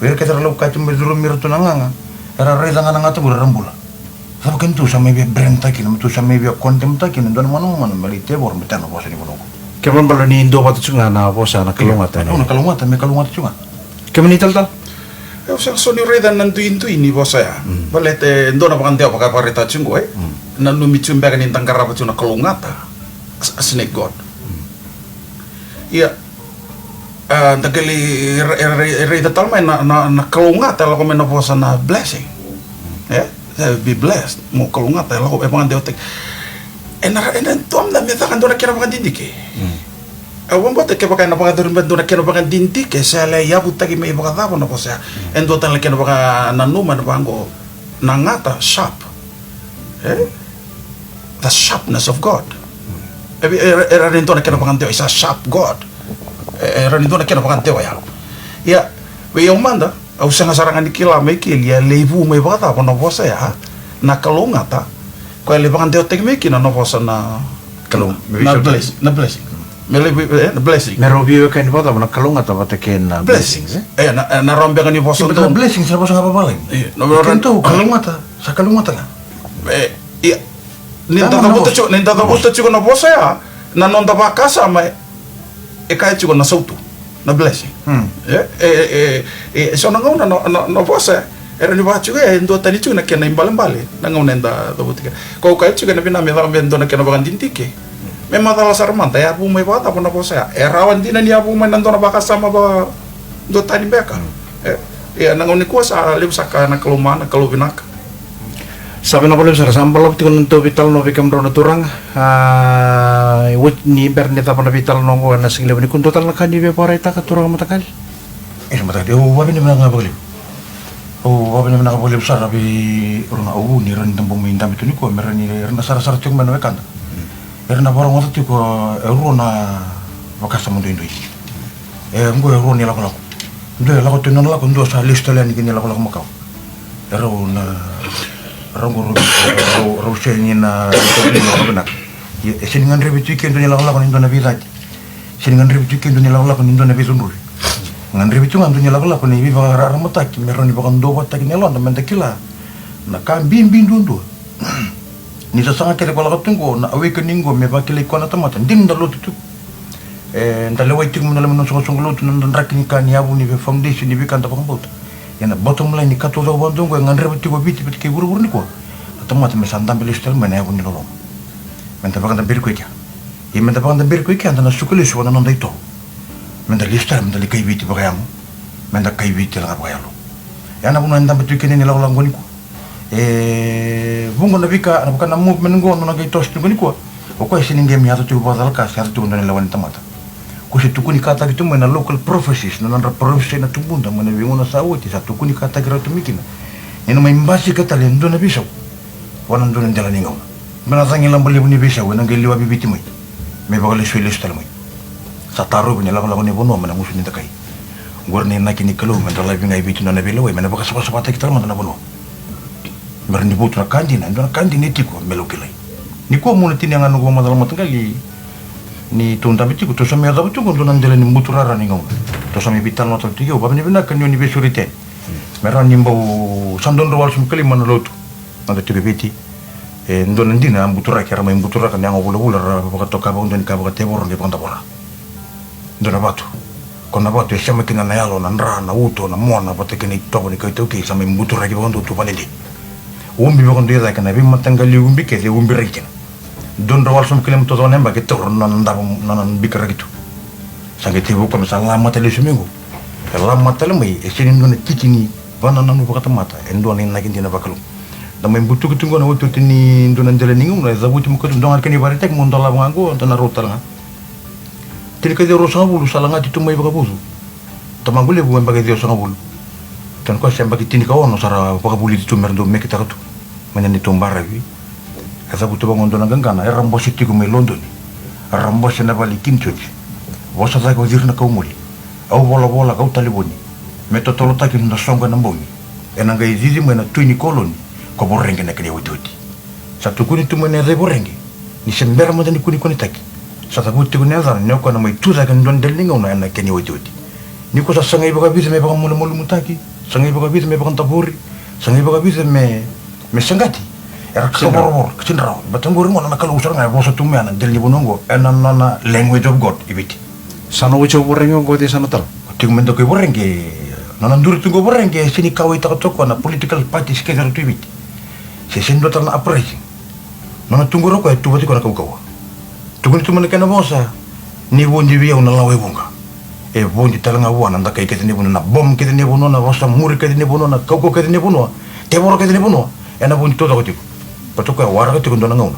O ira kece ra laukati me curumi ira tu na gaga. Era raica ga na gata qori era bula. Cava kena tu sa mai via brand taki kina, me tu sa mai via condemn taki kina, dua na manumanu me lai tevoro me tena vosa ni vanua oqo. Kena ibalebale ni duavata tiko ga na vosa na kalougata. Io, na kalougata, me kalougata tiko ga. Kemuni talatala? Au sega soti ni raica na duidui ni vosa ya. Baleta e dua na vakadewa vakavakaraitaka tiko qo, e? Nanumi tiko beka ni da qarava tiko na kalougata. A, a snake god. Ia, a, da qai lai ra-, ra-, ra-, raica tale mai na, na, na kalougata e lako mai na vosa na blessing. E? E, be blessed. Mo kalougata e lako, e vakadewataki. E na ra-, e na dua mada me caka dua na kena vakadidike. Au vakabauta kevaka e na vakayacori me dua na kena vakadidike, se a lai yavutaki mai vakacava na vosa ya. E dua tale na kena vakananuma e na vaqo, na gata, sharp. E? The sharpness of God. E, e, e rawa ni dua na kena vakadewa, is a sharp God. E, e rawa ni dua na kena vakadewa ya. Ia, vei au mada, au sega sara ga ni kila mai keli, ia lai vu mai vakacava na vosa ya, na kalougata, koya lai vakadewataki mai kina na vosa na Kalou, me na veisau bless-, na blessing. Me lai vei-, e, na blessing. Me rau veiwekani vakacava na kalougata vata kei na blessings, e? E, na, e, na rau beka ni vosa donu. Blessings, na vosa ga vavalagi. Io, na vosa kena tu, kalougata, sa kalougata ga. E, ia. Ni da cavuta tiko, ni da cavuta tiko na vosa ya, na noda vakasama, e kaya tiko na sautu, na blessing. E, e, e, e, so na gauna na, na, na vosa, e rawa ni vaka tiko, e duatani tiko na kena ibalebale, na gauna eda cavuta kina. Ko au kaya tiko, e na vinaka me caka me dua na kena vakadidike. Me macala sara mada, e a vu mai vakacava na vosa ya. E rawa dina ni a vu mai na dua na vakasama vaka duatani beka. E, ia, na gauna nikua sa levu saka na kalou mana, kalou vinaka. Sa vinaka vakalevu sara, sa balavu tiko na nodatou veitalanoa vei kemudrau na turaga. A, oti ni bera ni cava na veitalanoa oqo ena siga levu nikua, dua tale na ka ni via vakaraitaka turaga matakali? E, matakali, au vakavinavinaka vakalevu. Au vakavinavinaka vakalevu sara vei rau na au vu ni rawa ni da bau mai dabe tu nikua, me rawa ni ra na sarasara tiko mai na wekada. Era na vakarogoca tiko e rua na vakasama duidui. E, oqo e rua na ilakolako. Dua e lako tu na nona lako, dua sa lesu tale yani ki na ilakolako makawa. E rau na, rau oqo rau, rau, rau sega ni na, na vinaka. Ia, e sega ni gadrevi tu i ke dua na ilakolako ni dua na veicati. Sega ni gadrevi tu i ke dua na ilakolako ni dua na veicudruvi. Gadrevi tu ga dua na ilakolako ni veivakararamataki me rawa ni vakaduavatataki na yaloda me da kila na ka bibi duadua. Ni sasaga kece ko lako tu oqo, na awakening oqo me vakilai koya na tamata, dina da lotu tu. E, da lewai tiko mai na loma ni soqosoqo lotu na noda draki ni ka ni yavu ni vei foundation ni veika da vakabauta. Ia na bottom line ni ka taucoko vakadua oqo e gadreva tiko o Viti vata kei vuravura nikua. Na tamata me sa dabe lesu tale mai na yavu ni loloma. Me da vakadaberi koya i kea. Ia me da vakadaberi koya i kea, da na suka lesu vua na noda itovo. Me da lesu tale, me da lai kai Viti vakayago. Me da kai Viti tale ga vakayalo. Ia na vanua e dabe tu i kea na ilakolako oqo nikua. E vuqa na veika, na vaka na movement oqo, nona qai toso tiko nikua. O koya e sega ni qai mai yaco tiko vakacalaka, se yaco tiko dua na lewa ni tamata. Ko se tukunikataki tu mai na local prophecies, na nodra prophecy na tubuda mai na veigauna sa oti, sa tukunikataki rawa tu mai kina. Ni na mai basika tale e dua na veisau. Vua na dua na dela ni gauna. Me na cagi laba levu ni veisau, ena qai liwavi Viti mai. Me vakalesuya lesu tale mai. Sa tarovi na ilakolako ni vanua mai na gusu ni dakai. Oqori na inaki ni Kalou me dolavi ga e Viti na nona veilewai, me na vakasavasavataki tale mada na vanua. Me rawa ni votu na ka dina, e dua na ka dina e tiko me lau kilai. Nikua meu na tinia ga noqu vakamacala mataqali ni tou dabe tiko, tou sa mai yacova tiko dua na dela ni buturara ni gauna. Tou sa mai veitalanoa tale tiko, au vakavinavinaka ni o ni veisureti yani. Me rawa ni bau sa dua na drau walusagavulu ka lima na lotu. Noda tiko e Viti, e dua na dina a buturaki, era mai buturaka na yago vulavula, ra vakatoka vakadua ni ka vakatevoro qai vakadavora. Dua na vatu, ko na vatu e sema kina na yalo, na dra, na uto, na mona vata kei na itovo ni kai taukei, sa mai buturaki vakadua tu vakadede. Ubi vakadua i cake, na veimataqali ubi kece e ubiraki kina. Dua na drau walusagavulu kilomita taucoko na yabaki e taura na nona davo, na nona bikaraki tu. Sa qai tekivu koya me sa lamata lesu mai oqo. E lamata tale mai, e sega ni dua na tiki ni vakanananu vakatamata, e dua na inaki dina vakalou. Da mai butuki tu oqo na otioti ni dua na dela ni gauna, e cavuti mai koya tu, dua ga na kena ivakaraitaki mo dolava ga oqo, da na rauta tale ga. Tinikaciwa ruasagavulu sa lagati tu mai Vakavucu. Tamaqu levu e yabaki ciwasagavulu. Tani koya sa yabaki tinikaono sa ra vakavulici tu me ra dau meketaka tu mai na neitou baravi. E cavuti vaqo dua na qaqana, era bose tiko mai Lodoni. Era bose na vale i King George. Vosa cake o Ciri na Kaumoli. Au volavola kau talevoni. Me totolotaki na soqo ena bogi. Ena qai cici mai na tui ni koloni. Ko Voreqe na kena iotioti. Sa tukuni tu mai na yaca i Voreqe ni se bera mada ni kunikunitaki. Sa cavuti tiko na yacana ni o koya na mai tu cake ena dua na dela ni gauna ena kena iotioti. Ni ko sa sagai vakavica me vakamalumalumutaki, sagai vakavica me vakadavori, sagai vakavica me, me saqati. Era kavorovoro, ka sega ni rawa. Baleta oqori gona na Kalou sara ga e vosa tu mai ena dela ni vanua oqo, ena nona language of God i Viti. Sa na oti o Voreqe oqo, cei sa na tala? Tiko me daku i Voreqe, nona duri tu oqo Voreqe, e sega ni kauwaitaka toka na political parties kece era tu i Viti. Se sega ni dua tale na uprising. Nona tu oqori o koya e tu vata tiko na kaukauwa. Tukuni tu mai na kena vosa, ni vodi vei au na lawa e vuqa. E vodi tale ga vua na dakai kece ni vanua, na bomu kece ni vanua, na vosa muri kece ni vanua, na kaukauwa kece ni vanua, tevoro kece ni vanua. Ena vodi taucoko tiko. Baleta o koya waraka tiko dua na gauna.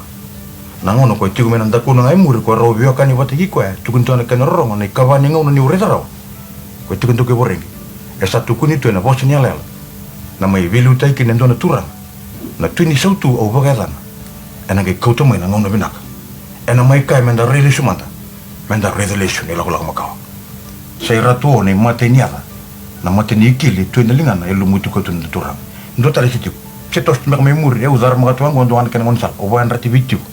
Na gauna o koya tiko mai na dakuna ga e muri, o koya rau veiwekani vata kei koya, tukuni tu na kena rorogo, na ikava ni gauna niu raica rawa. O koya tiko daku i Voreqe. E sa tukuni tu ena vosa ni yalayala. Na mai veiliutaki kina e dua na turaga. Na tui ni sautu au vakayacana. Ena qai kauta mai na gauna vinaka. Ena mai kaya meda rai lesu mada. Meda raica lesu na ilakolako makawa. Sa i Ratu O na imatai ni yaca. Na mata ni ikeli tu ena ligana e lumuti koya tu na turaga. Dua tale se tiko. Se toso tu beka mai muri, e au caramaka tu vaqo dua ga na kena gaunisala. Au vakayadrati Viti tiko.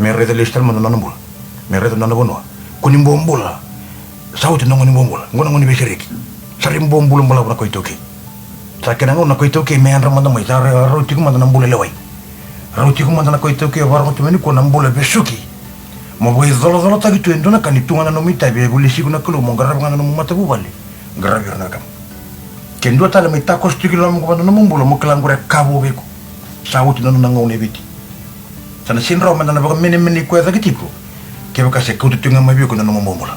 Me raica lesu tale mada na nona bula. Me raica na nona vanua. Ko ni bobula. Sa oti na gauna ni bobula. Oqo na gauna ni veisereki. Sa rai bobula balavu na kai taukei. Sa kena gauna na kai taukei me yadra mada mai, sa ra-, rau tiko mada na bula lewai. Rau tiko mada na kai taukei, vakarogo tu mai nikua na bula vesuki. Mo vakaicolacolotaki tu e dua na ka ni tu ga na nomu itavi, e volisi iko na Kalou mo qaravi ga na nomu matavuvale. Qaravi ira na wekamu. Ke dua tale mai takoso tiko i loma qo vata na nomu bula, mo kila qori e ka vou vei iko. Sa oti na nona gauna e Viti. Sa na sega ni rawa meda na vakamenemenei koya cake tiko. Kevaka se kauta tiko ga mai vei iko na nomu bobula.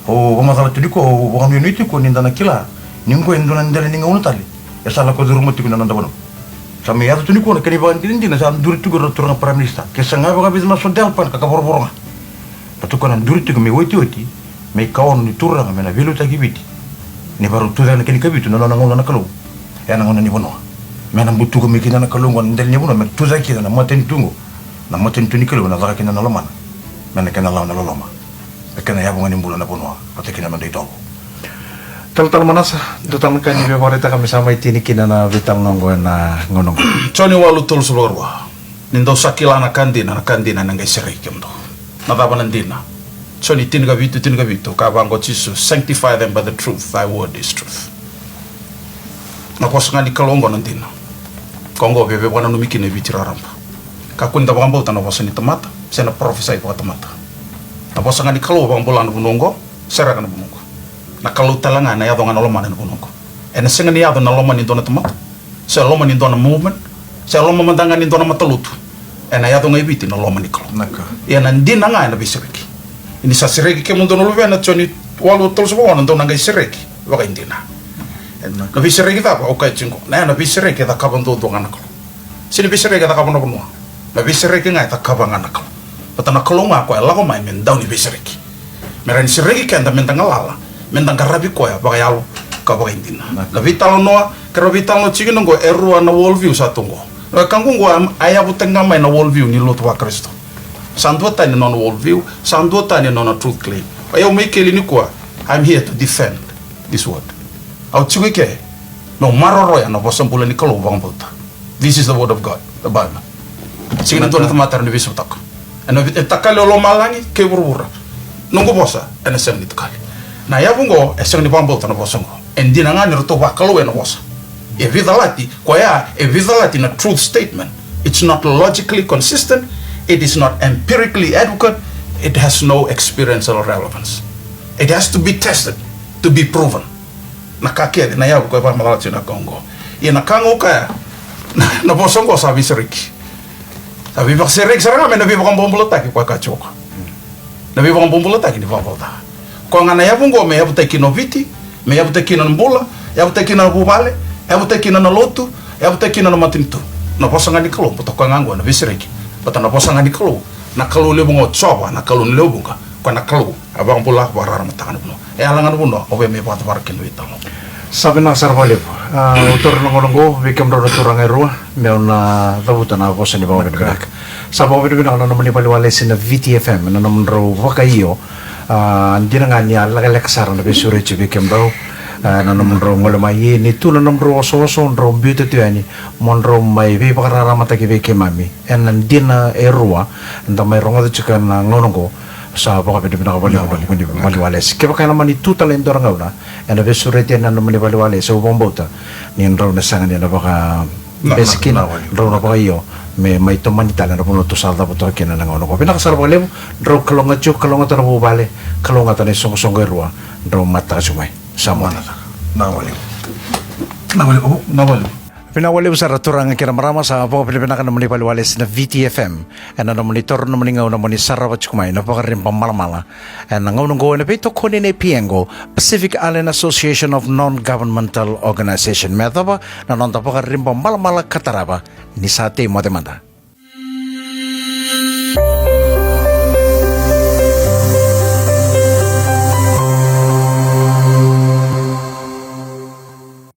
Au vakamacala tu nikua, au vakanuinui tiko ni da na kila ni qo e dua na dela ni gauna tale e sa lako curuma tiko na noda vanua. Sa mai yaco tu nikua na kena ivakadinadina, sa duri tiko na turaga Prime Minister. Ke saga vakavica na sodel pan ka kavorovoro ga. Ka tu koya na duri tiko me iotioti, me ikaono ni turaga me na veiliutaki Viti. Ni varau tu cake na kena ikavitu na nona gauna na Kalou. Ena gauna ni vanua. Me na butuka mai kina na Kalou oqo na dela ni vanua, me tu cake kina na matanitu oqo. Na matanitu ni Kalou, na caka kina na lomana. Me na kena lawa na loloma. Me kena yavu ga ni bula na vanua. Vata kina noda itovo. Talatala Manasa, dua tale na ka ni via vakaraitaka me sa mai tini kina na veitalanoa oqo ena gauna oqo. Joni walu tolusagavulu ka rua. Ni dou sa kila na ka dina, na ka dina ena qai sereki kemudou. Na cava na dina? Joni tinikavitu, tinikavitu, ka vaqo o Jisu, "Sanctify them by the truth, thy word is truth." Na vosa ga ni Kalou oqo na dina. Ka oqo via veivakananumi kina e Viti raraba. Kakua ni da vakabauta na vosa ni tamata, se na parofisai vakatamata. Na vosa ga ni Kalou vakabula na vanua oqo, sereka na vanua oqo. Na Kalou tale ga ena yaco ga na lomana ena vanua oqo. Ena sega ni yaco na loma ni dua na tamata. Se loma ni dua na movement, se loma mada ga ni dua na matalotu. Ena yaco ga e Viti na loma ni Kalou. Ia na dina ga ena veisereki. Ni sa sereki kemudou na luvena, Joni walu tolusagavulu ka ono, dou na qai sereki vakaidina. Na veisereki cava au kaya tiko qo? Na, na veisereki e cakava duadua ga na Kalou. Sega ni veisereki e cakava na vanua. Na veisereki ga e cakava ga na Kalou. Vata na Kalou ga koya e lako mai me dau ni veisereki. Me rawa ni sereki keda, meda galala, meda qaravi koya vakayalo ka vakaidina. Na veitalanoa, keirau veitalanoa tiko kina oqo, e rua na world view sa tu oqo. Na wekaqu oqo a yavutaki ga mai na world view ni lotu vaKarisito. Sa duatani na nona world view, sa duatani na nona truth claim. O yau mai keli nikua, I'm here to defend this word. Au tiko i ke meu maroroya na vosa bula ni Kalou vakabauta. This is the word of God, the Bible. Sega ni dua na tamata e rawa ni veisautaka. Ena vei-, e takali o lomalagi kei vuravura. Noqu vosa ena sega ni takali. Na yavu oqo e sega ni vakabauta na vosa oqo. E dina ga ni ratou vakalou ena vosa. E veicalati, koya e veicalati na truth statement. It's not logically consistent. It is not empirically adequate. It has no experiential relevance. It has to be tested, to be proven. Na ka kece, na yavu koya e vakamacala tiko na ka oqo. Ia na ka ga au kaya, na, na vosa oqo sa veisereki. Sa veivakasereki sara ga mai na veivakabobulataki koya ka tiko. Na veivakabobulataki ni vakavakacala. Koya ga na yavu oqo me yavutaki kina o Viti, me yavutaki kina na bula, yavutaki kina na vuvale, yavutaki kina na lotu, yavutaki kina na matanitu. Na vosa ga ni Kalou, bata koya ga oqo na veisereki. Bata na vosa ga ni Kalou, na Kalou levu ga o Jiova, na Kalou ni lewe vuqa, koya na Kalou a vakabula, vakararamataka na vanua. E yala ga na vanua au via mai vakacavara kina vei talo. Sa vinaka sara vakalevu. A, au taura na gauna oqo vei kemudrau na turaga e rua meu na cavuta na vosa ni vakavinavinaka. Sa vakavinavinaka na nomuni valeniwalesi na V T F M na nomudrau vakaio. A, dina ga ni a lekaleka sara na veisureti vei kemudrau, a, na nomudrau gole mai, ia ni tu na nomudrau osooso drau biuta tu yani mo drau mai veivakararamataki vei keimami ena dina e rua da mai rogoca tiko ena gauna oqo. Sa vakavinavinaka vakalevu na nomuni valeniwalesi. Kevaka ena mani tu tale e dua na gauna ena veisureti ena nomuni valeniwalesi, au vakabauta ni drau na sega ni na vakabese kina, drau na vakaio me mai tomani tale na vanua tou sa cavuta kina na gauna oqo. Vinaka sara vakalevu, drau kalougata tiko, kalougata na vuvale, kalougata na isoqosoqo e rua drau mataka tiko mai. Sa moce. Na valevu. Na valevu. Na valevu. Vinaka vakalevu sara turaga kei na marama, sa vakavinavinaka na nomuni valeniwalesi na V T F M ena nomuni taura na nomuni gauna mo ni sarava tiko mai na vakariba malamala ena gauna oqo ena veitokoni nei PIEGO, Pacific Island Association of Non-Governmental Organization, me yacova na noda vakariba malamala ka tarava. Ni sa tei moce mada.